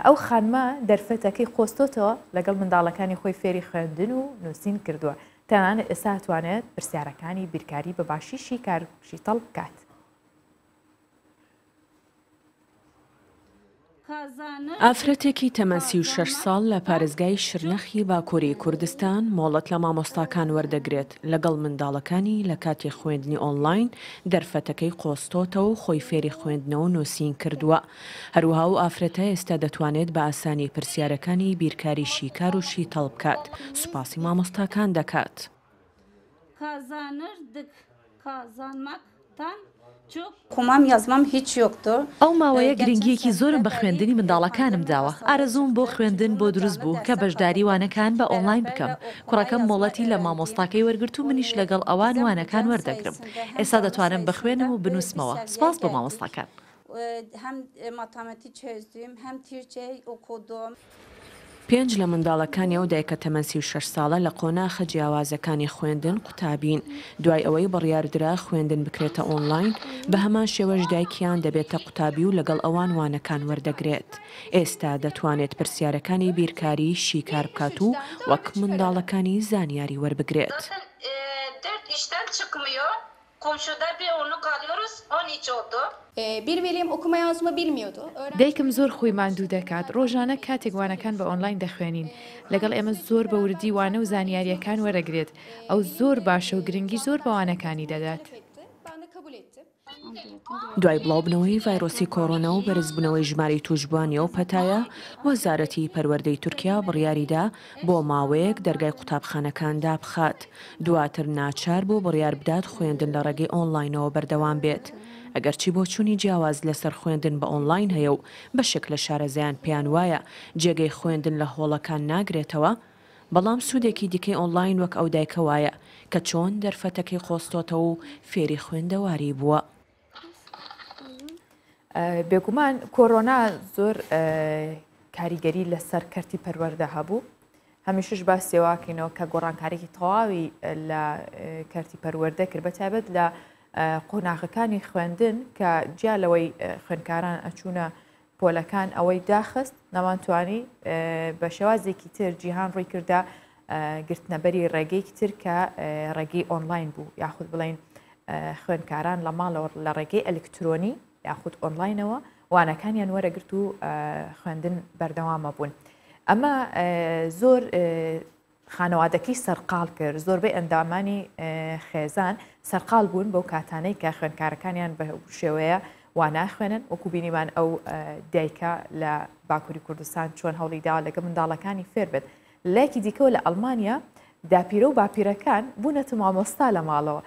ئەو خانمە دەرفەتەکەی قۆستۆتەوە لەگەڵ منداڵەکانی خۆی فێری خوێندن و نووسین کردووە تەنانەت ئێستا توانێت پرسیارەکانی بیرکاری بە باشی شیکار شیتەڵ بکات. ئافرەتێکی تەمەن 36 ساڵ لە پارێزگای شرنەخی باکووری کوردستان مۆڵەت لە مامۆستاکان وەردەگرێت لەگەڵ منداڵەکانی لە کاتی خوێندنی ئۆنلاین دەرفەتەکەی قۆستۆتەوە و خۆی فێری خوێندنەوە و نووسین کردووە. هەروەها ئەو ئافرەتە ئێستا دەتوانێت بە ئاسانی پرسیارەکانی بیرکاری شیکار و شیتەڵ بکات، سوپاسی مامۆستاکان دەکات. ئەو ماوەیە گرنگییەکی زۆرم بە خوێندنی منداڵەکانم داوە، ئارەزووم بۆ خوێندن بۆ دروست بوو کە بەشداری وانەکان بە ئۆنلاین بکەم، کوڕەکەم مۆڵەتی لە مامۆستاکەی وەرگرت و منیش لەگەڵ ئەوان وانەکان وەردەگرم، ئێستا دەتوانم بخوێنم و بنووسمەوە، سوپاس بۆ مامۆستاکان. پێنج لە منداڵەکانی ئەو دایکە تەمەن 36 ساڵە لە قۆناخە جیاوازەکانی خوێندن قوتابین، دوای ئەوەی بڕیاردرا خوێندن بکرێتە ئۆنلاین، بەهەمان شێوەش دایکیان دەبێتە قوتابی و لەگەڵ ئەوان وانەکان وەردەگرێت. ئێستا دەتوانێت پرسیارەکانی بیرکاری شیکار بکات و وەک منداڵەکانی زانیاری وەربگرێت. دایکم زۆر خۆی ماندوو دەکات، ڕۆژانە کاتێک وانەکان بە ئۆنلاین دەخوێنین، لەگەڵ ئێمە زۆر بە وردی وانە و زانیارییەکان وەرەگرێت، ئەو زۆر باشە و گرنگی زۆر بە وانەکانی دەدات. دوای بڵاوبنەوەی ڤایرۆسی کۆرۆنا و بەرزبوونەوەی ژمارەی تووشبووانی ئەو پەتایە، وەزارەتی پەروەردەی تورکیا بڕیاریدا بۆ ماوەیەک دەرگای قوتابخانەکان دابخات، دواتر ناچار بوو بڕیار بدات خوێندن لە ڕێگەی ئۆنلاینەوە بەردەوام بێت. ئەگەرچی بۆچوونی جیاواز لەسەر خوێندن بە ئۆنلاین هەیە و بەشێک لە شارەزایان پێیان وایە جێگەی خوێندن لە هۆڵەکان ناگرێتەوە، بەڵام سوودێکی دیکەی ئۆنلاین وەک ئەو دایکە وایە کە چۆن دەرفەتەکەی قۆستۆتەوە و فێری خوێندەواری بووە. بێگومان کۆرۆنا زۆر کاریگەری لەسەر کەرتی پەروەردە هەبوو هەمیشش باسیەوەکەینەوە کە گۆڕانکارێکی تەواوی لە کەرتی پەروەردە کرد بە تایبەت لە قۆناغەکانی خوێندن کە جیا لەوەی خوێندکاران ئەچوونە پۆلەکان ئەوەی داخست نەمانتوانی بە شێوازێکی تر جیهان ڕووی کردە گرتنەبەری ڕێگەیەکی تر کە ڕێگەی ئۆنلاین بوو یاخود بڵین خوێندکاران لە ماڵەوە لە ڕێگەی ئەلکترۆنی یاخود ئۆنلاینەوە وانەکانیان وەرەگرت و خوێندن بەردەوامە بوون. ئەمە زۆر خانەوادەکەی سەرقاڵ کرد، زۆربەی ئەندامانی خێزان سەرقاڵ بوون بەو کاتانەی کە خوێندکارەکانیان بە شێوەیە واناخوێنن، وەکو بینیمان ئەو دایکە لە باکووری کوردستان چۆن هەوڵی داوە لەگەڵ منداڵەکانی فێر بێت. لایەکی دیکەوە لە ئەڵمانیا داپیرە و باپیرەکان بوونەتە مامۆستا لە ماڵەوە،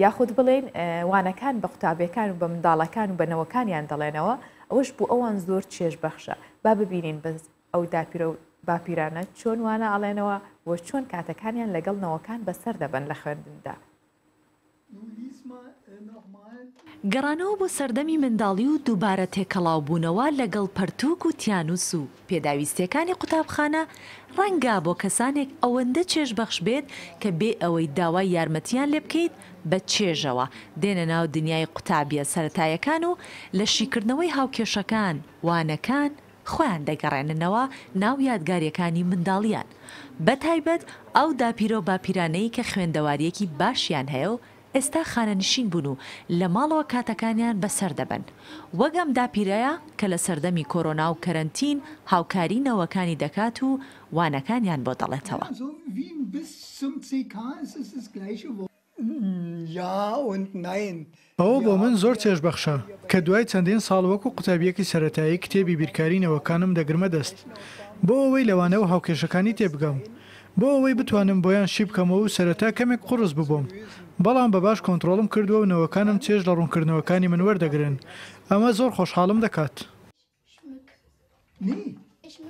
یاخود بڵێین وانەکان بە قوتابیەکان و بە منداڵەکان و بە نەوەکانیان دەڵێنەوە، ئەوەش بۆ ئەوان زۆر چێژبەخشە. با ببینین بە ئەو داپیرە و باپیرانە چۆن وانە ئەڵێنەوە و چۆن کاتەکانیان لەگەڵ نەوەکان بەسەر دەبەن لە خوێندندا. گەڕانەوە بۆ سەردەمی منداڵی و دووبارە تێکەڵاوبوونەوە لەگەڵ پەرتووک و تیانووس و پێداویستییەکانی قوتابخانە، ڕەنگە بۆ کەسانێک ئەوەندە چێژبەخش بێت کە بێ ئەوەی داوای یارمەتییان لێ بکەیت بە چێژەوە دێنە ناو دنیای قوتابییە سەرەتایەکان و لە شیکردنەوەی هاوکێشەکان، وانەکان، خۆیان دەگەڕێننەوە ناو یادگارییەکانی منداڵییان، بە تایبەت ئەو داپیرە و باپیرانەی کە خوێندەوارییەکی باشیان هەیە و ئێستا خانەنشین بوون و لە ماڵەوە کاتەکانیان بەسەر دەبەن. وەک ئەم داپیرەیە کە لە سەردەمی کۆرۆنا و کەرەنتین هاوکاری نەوەکانی دەکات و وانەکانیان بۆ دەڵێتەوە. ئەوە بۆ من زۆر چێژبەخشە کە دوای چەندین ساڵ وەکو قوتابییەکی سەرەتایی کتێبی بیرکاری نەوەکانم دەگرمە دەست بۆ ئەوەی لە وانە و هاوکێشەکانی تێبگەم بۆ ئەوەی بتوانم بۆیان شی بکەمەوە و سەرەتا کەمێک قوڕس بوو بۆم بەڵام بە باش کۆنتڕۆڵم کردووە و نەوەکانم چێژ لە ڕوونکردنەوەکانی من وەردەگرن ئەمە زۆر خۆشحاڵم دەکات.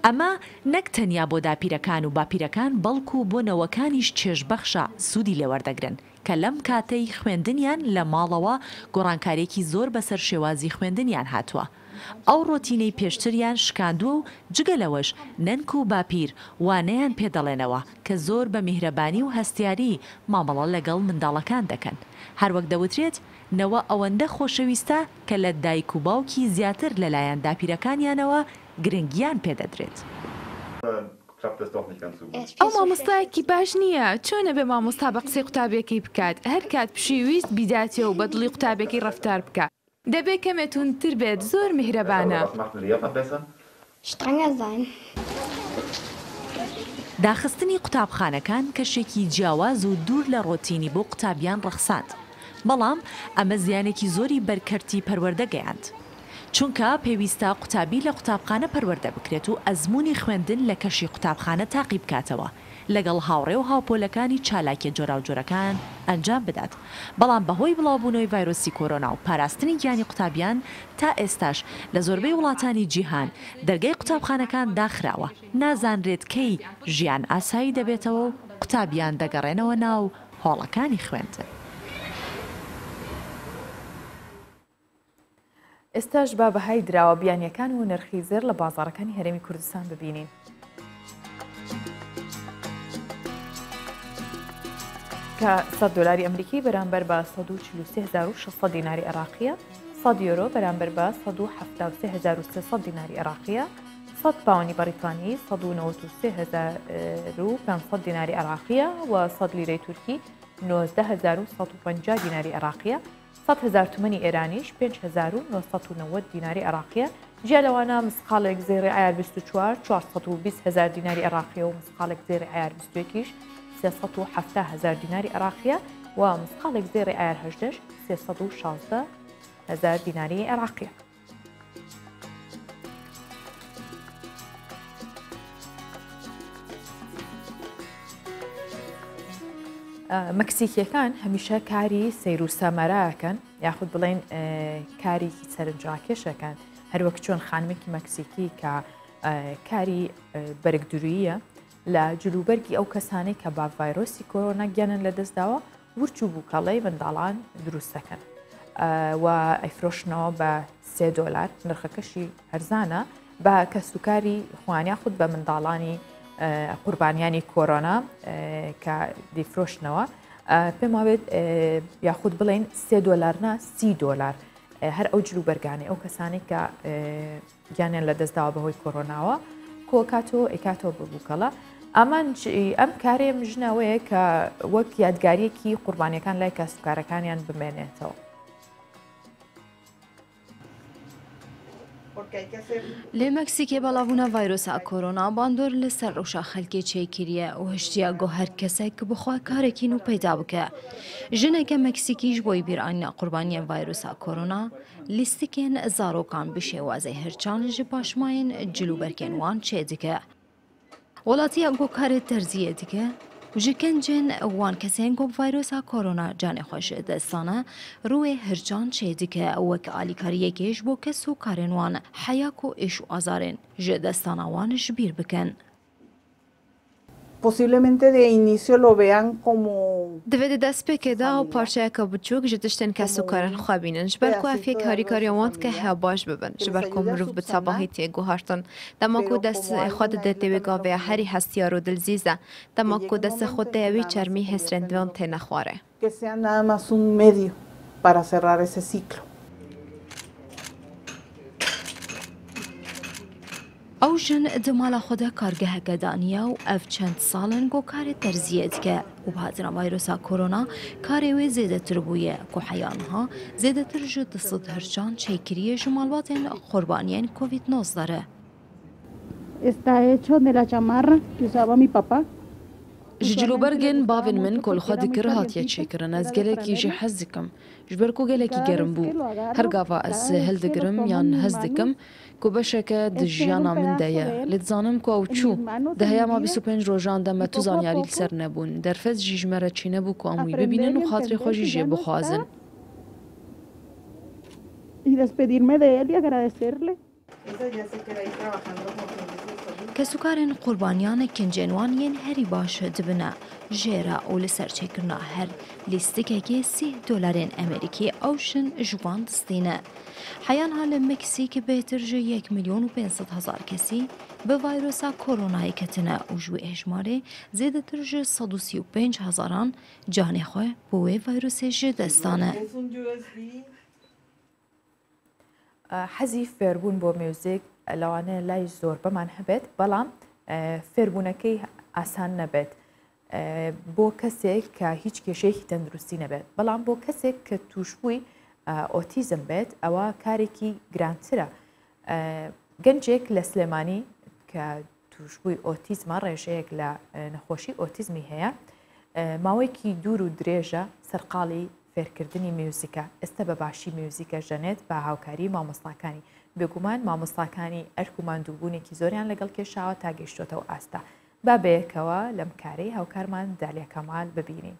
ئەمە نەک تەنیا بۆ داپیرەکان و باپیرەکان بەڵکو بۆ نەوەکانیش چێژبەخشە سوودی لێوەردەگرن کە لەم کاتەی خوێندنیان لە ماڵەوە گۆڕانکاریەکی زۆر بەسەر شێوازی خوێندنیان هاتووە ئەو ڕۆتینەی پێشتریان شکاندووە و جگە لەوەش نەنک و باپیر وانەیان پێ دەڵێنەوە کە زۆر بە میهرەبانی و هەستیاری مامەڵە لەگەڵ منداڵەکان دەکەن هەروەک دەوترێت نەوە ئەوەندە خۆشەویستە کە لە دایک و باوکی زیاتر لەلایەن داپیرەکانیانەوە گرنگیان پێدەدرێت. ئەو مامۆستایەکی باش نییە، چۆن ئەبێ مامۆستا بە قسەی قوتابیەکەی بکات، هەر کات پشووی ویست بیداتێ و بە دڵی قوتابیەکەی ڕەفتار بکا، دەبێ کەمێ توندتر بێت، زۆر میهرەبانە. داخستنی قوتابخانەکان کەشێکی جیاواز و دوور لە ڕۆتینی بۆ قوتابیان ڕەخساند، بەڵام ئەمە زیانێکی زۆری بەر کەرتی پەروەردە گەیاند. چونکە پێویستە قوتابی لە قوتابخانە پەروەردە بکرێت و ئەزموونی خوێندن لە کەشی قوتابخانە تاقی بکاتەوە، لەگەڵ هاوڕێ و هاوپۆلەکانی چالاکیە جۆراوجۆرەکان ئەنجام بدات، بەڵام بەهۆی بڵاوبوونەوەی ڤایرۆسی کۆرۆنا و پاراستنی گیانی قوتابیان تا ئێستاش لە زۆربەی وڵاتانی جیهان دەرگای قوتابخانەکان داخراوە، نازانرێت کەی ژیان ئاسایی دەبێتەوە و قوتابیان دەگەڕێنەوە ناو هۆڵەکانی خوێندن. ئێستاش با بەهای دراوە بیانیەکان و نرخی زێڕ لە بازاڕەکانی هەرێمی کوردستان ببینین. کە 100 دلاری ئەمریکی بەرامبەر بە 143600 دیناری عێراقیە، 100 یۆرۆ بەرامبەر بە 173300 دیناری عێراقیە، 100 پاوەنی بەریتانی 193500 دیناری عێراقیە و 100 لیرەی تورکی 19150 دیناری عێراقیە. 1000 تمەنی ئێرانیش 5990 دیناری عێراقیە، جیا لەوانە مسقاڵێک زێڕی عەیار 24 420 هەزار دیناری عێراقیە و مسقاڵێک زێڕی عەیار 21 یش 370 هەزار دیناری عێراقیە و مسقاڵێک زێڕی عەیار 18 316 هەزار دیناری عێراقیە. مەکسیکیەکان هەمیشە کاری سەیر و سەمەراکەن یاخود بڵێن کارێکی سەرنجڕاکێشەکان هەروەک چۆن خانمێکی مەکسیکی کە کاری بەرگدرویە لە جلوبەرگی ئەو کەسانەی کە با ڤایرۆسی کۆرۆنا گیانن لەدەستداوە ورچ و بووکەڵەی منداڵان دروست دەکەن و ئەیفرۆشنەوە بە سێ دۆلار نرخەکەشی هەرزانە بە کەسوکاری خۆیان یاخود بە منداڵانی قوربانیانی کۆرۆنا کە دیفرۆشنەوە پێم وابێت یاخود بڵین سێ دۆلار نا سی دۆلار هەر ئەو جلو بەرگانەی ئەو کەسانی کە گیانیان لەدەستداوە بەهۆی کۆرۆناوە کۆکاتەوە ئەیکاتەوە بە بووکەڵە ئامانج ئەم کارەیە ژنەوەیە کە وەک یادگاریەکی قوربانیەکان لای کاسوکارەکانیان بمێنێتەوە. Li Meksîkê belavbûna vayrosa korona bandor li ser rewşa xelkê çêkiriye û hiştiye ku her kesek bi xwe karekî nû peyda bike. Jineke Meksîkî ji bo bîranîna qurbaniyên vayrosa korona Lîstikên zarokan bi şêwazê hirçan ji paşmayên cil û berkên wan çêdike. Welatiya ku karê terziyê dike û ji kincên wan kesên ku bi vayrosa korona canê xwe ji dest dane rûyê hirçan çêdike wek alîkariyekê ji bo kes û karên wan heya ku êş û azarên ji destdana wan ji bîr bikin. Posiblemente de inicio lo vean como. Divê di destpêkê de ew parçeyeke biçûk ji tiştên kes û karên xwe bînin. Ji ber ku ev yek harîkariya wan dike heya baş bibin. Ji ber ku mirov bi tevahî tê guhartin. Dema ku destê xwe dide tê wê gavê ya herî hestiyar û dilzîz e. Dema ku destê xwe tê wî çermî hêsrên wan têne xwarê. Que sea nada más un medio para cerrar ese ciclo. Ew jin di mala xwe de kargeheke daniye û ev çend sal in ku karê terziyê dike û bi hatina vayrosa korona karê wê zêdetir bûye ku heya niha zêdetir ji 200 hirçan çêkiriye ji malbatên qurbaniyên Covid 19 re. Está hecho de la chamarra que usaba mi papá. Ji cilûbergên bavên min ku li xwe dikir hatiye çêkirin. Ez gelekî jê hez dikim. Ji ber ku gelekî germ bû. Her gava ez hildigirim yan hez dikim ku beşeke di jiyana min de ye. Lê dizanim ku ew çû. Di heyama 25 rojan de me tu zanyarî li ser nebûn. Derfet jî ji me re çênebû ku em wî bibînin û xatirê xwe jî jê bixwazin. Y despedirme de él y agradecerle. Kesûkarên qurbaniyan kincên wan yên herî baş dibine jê re û li ser çêkirina her lîstikekê sîh dolarên Amerîkî ew jin ji wan distîne. Heya niha li Meksîk bêhtir ji yek milyon û 500 hezar kesî bi vayrosa koronayê ketine û ji wê hejmarê zêdetir ji 135 hezaran canê xwe bi wê vayrosê ji dest dane. حەزی فێربوون بۆ میوزیک لەوانەیە لای زۆربەمان هەبێت بەڵام فێربوونەکەی ئاسان نەبێت بۆ کەسێک کە هیچ کێشەیەکی تەندروستی نەبێت بەڵام بۆ کەسێک کە تووشبووی ئۆتیزم بێت ئەوە کارێکی گرانترە گەنجێک لە سلێمانی کە تووشبووی ئۆتیزمە ڕێژەیەک لە نەخۆشی ئۆتیزمی هەیە ماوەیەکی دوور و درێژە سەرقاڵی فێرکردنی میوزیکە، ئێستا بە باشی میوزیکە ژەنێت بە هاوکاری مامۆستاکانی، بێگومان مامۆستاکانی ئەرک و ماندووبوونێکی زۆریان لەگەڵ کێشاوە تا گەیشتۆتە ئەو ئاستە. با بەیەکەوە لەم کارەی هاوکارمان دالیا کەمال ببینین.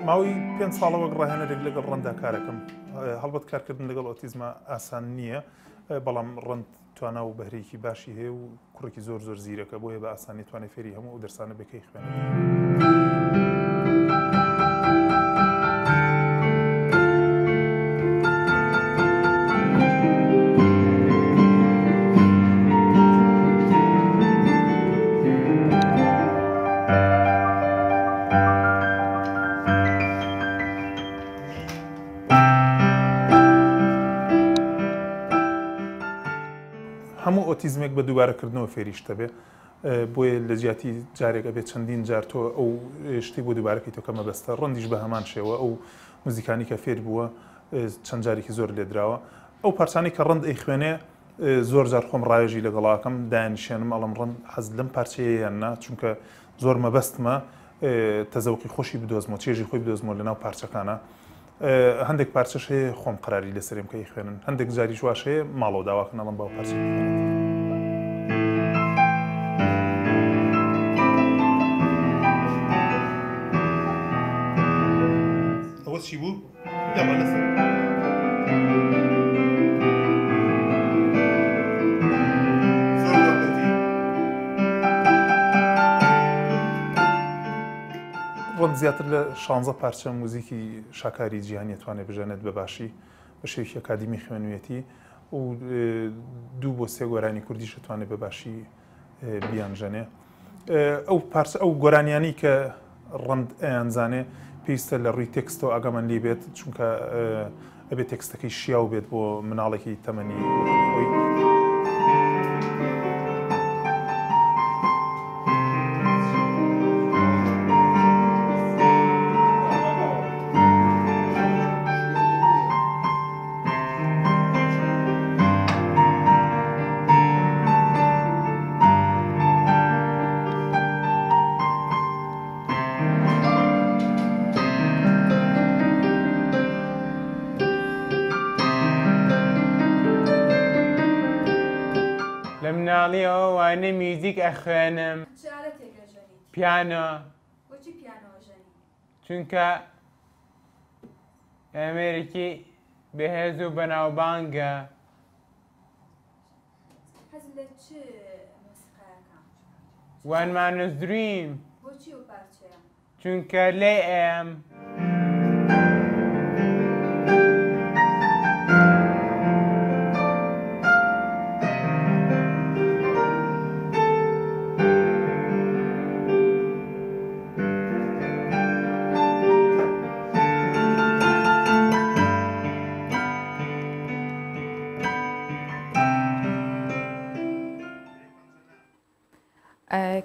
ماوەی پێنج ساڵە وەک ڕاهێنەرێک لەگەڵ ڕەندا کارەکەم. هەڵبەت کارکردن لەگەڵ ئۆتیزمە ئاسان نییە، بەڵام ڕەند توانا و بەهرەیەکی باشی هەیە و کوڕێکی زۆر زۆر زیرەکە، بۆیە بە ئاسانی توانێت فێری هەموو ئەو دەرسانە بێ کە ئەیخوێنێت. هەموو ئۆتیزمێک بە دووبارەکردنەوە فێری شتە بێ، بۆیە لە جیاتی جارێک ئەبێ چەندین جار تۆ ئەو شتەی بۆ دووبارەکەیتەوە کە مەبەستە. ڕەندیش بە هەمان شێوە ئەو موزیکانی کە فێر بووە چەند جارێکی زۆر لێدراوە. ئەو پارچانەی کە ڕەند ئەیخوێنێ زۆر جار خۆم ڕاوێژی لەگەڵا ئەکەم، دایانیشێنم ئەڵێم ڕەند حەزت لەم پارچەیە یان نا، چونکە زۆر مەبەستمە تەزەوقی خۆشی بدۆزمەوە، چێژی خۆی بدۆزمەوە لەناو پارچەکانا. هەندێک پارچەش هەیە خۆم قەراری لەسەرێم کە ئەیخوێنن، هەندێک جاریش واش هەیە ماڵەوە داواکەن ئەڵێم با پارچەی بخوێنێت. ئەوە چی بوو؟ یاڵا لەسەر. زۆر دواکەوتی. ڕەنگ زیاتر لە شانزە پارچە موزیکی شاکاری جیهانی ئەتوانێت بژەنێت بە باشی، بە شێوەیەکی ئەکادیمی خوێنویەتی و دوو بۆ سێ گۆرانی کوردیش ئەتوانێت بە باشی بیانژەنێ. ئەو پارچە ئەو گۆرانیانی کە ڕەند ئەیانزانێ پێویستە لە ڕووی تێکستەوە ئاگامان لێ بێت، چونکە ئەبێ تێکستەکەی شیاو بێت بۆ مناڵێکی تەمەنی وەکو خۆی. مناڵیەوە وانەی میوزیک ئەخوێنم. چ ئالەتێک ئەژەنیت؟ پیانۆ. بۆچی پیانۆ ئەژەنی؟ چونکە ئامێرێکی بەهێز و بەناوبانگە. حەزت لە چ مۆسیقایەکە؟ One Man's Dream. بۆچی ئەو پارچەیە؟ چونکە لێی ئەیەم.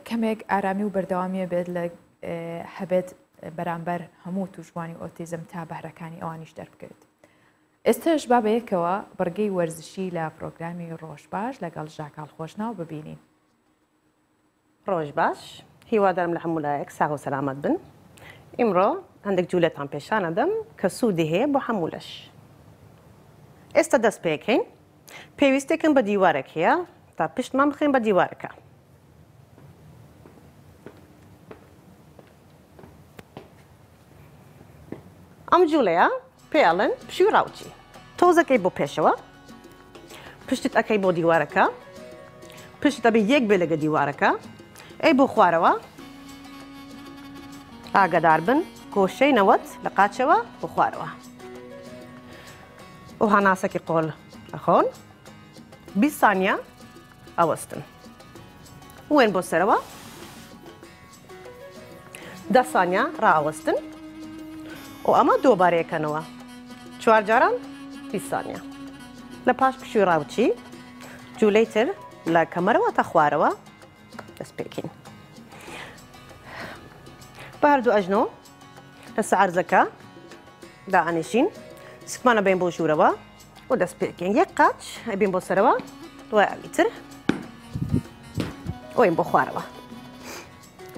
کەمێک ئارامی و بەردەوامیە بێت لە هەبێت بەرامبەر هەموو توشبووانی ئۆتیزم تا بەهرەکانی ئەوانیش دەربکەوێت. ئێستاش با بەیەکەوە بڕگەی وەرزشی لە پرۆگرامی ڕۆژ باش لەگەڵ ژاکاڵ خۆشناو ببینین. ڕۆژ باش هیوادارم لە هەموو لایەک ساغ و سەلامەت بن ئیمڕۆ هەندێک جولەتان پێشان ئەدەم کە سوودی هەیە بۆ هەموو لەش ئێستا دەست پێکەین پێویستێکم بە دیوارێک هەیە تا پشتمان بخەین بە دیوارەکە ئەم جوڵەیە پێی ئەڵێن پشووی ڕاوچی. تۆزەکەی بۆ پێشەوە پشتت ئەکەی بۆ دیوارەکە پشتت ئەبێ یەک بێ لەگە دیوارەکە ئەی بۆ خوارەوە ئاگادار بن گۆشەی نەوەت لە قاچەوە بۆ خوارەوە و هەناسەکی قۆل ئەخۆن 20 سانیە ئەوەستن وێن بۆ سەرەوە دە سانیە ڕائەوەستن و ئەمە دووبارەیەکەنەوە چوار جاران 20 سانیە لە پاش پشووی ڕاوچی جوولەی تر لە کەمەرەوە تا خوارەوە دەست پێکین بە هەردوو ئەژنۆ لە سەعرزەکە دائەنیشین سکمانە بین بۆ ژوورەوە و دەست پێکەین یەک قاچ ئەبین بۆ سەرەوە دوای ئەوی تر ئەوین بۆ خوارەوە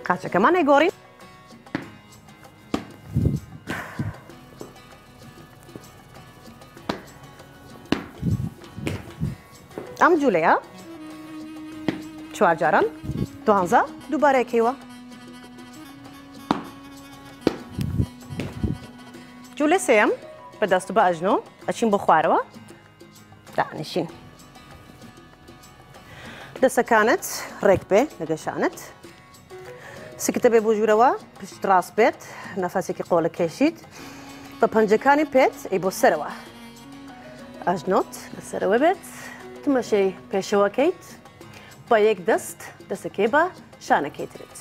قاچەکەمان ئەیگۆڕین ئەم جوولەیە چوار جاران دوانزە دووبارەکەیوە جوولە سێم بە دەست و بە ئەژنۆ ئەچین بۆ خوارەوە دانیشین دەسەکانت ڕێک بێ لەگە شانت سکتە بێ بۆ ژوورەوە پشت ڕاست بێت نەفەسێکی قۆڵە کێشیت بە پەنجەکانی پێت ئەی بۆ سەرەوە ئەژنۆت لەسەرەوە بێت تمەشەی پێشەوەکەیت بە یەک دەست دەسەکەی بە شانەکەی ترت.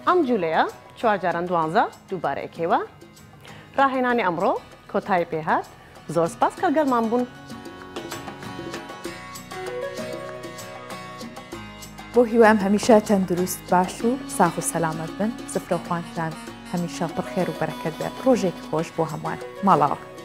ئەم جولەیە چوار جاران دوانزە دووبارە ئەکەیوە. ڕاهێنانی ئەمڕۆ کۆتایی پێهات. زۆر سپاس کە گەلمان بوون. بەو هیوایەم هەمیشە تەندروست باش و ساغ و سەلامەت بن، سفرە و خوانتان هەمیشە پڕ خێر و بەرەکەت بێت. ڕۆژێکی خۆش بۆ هەمووان. ماڵئاوا.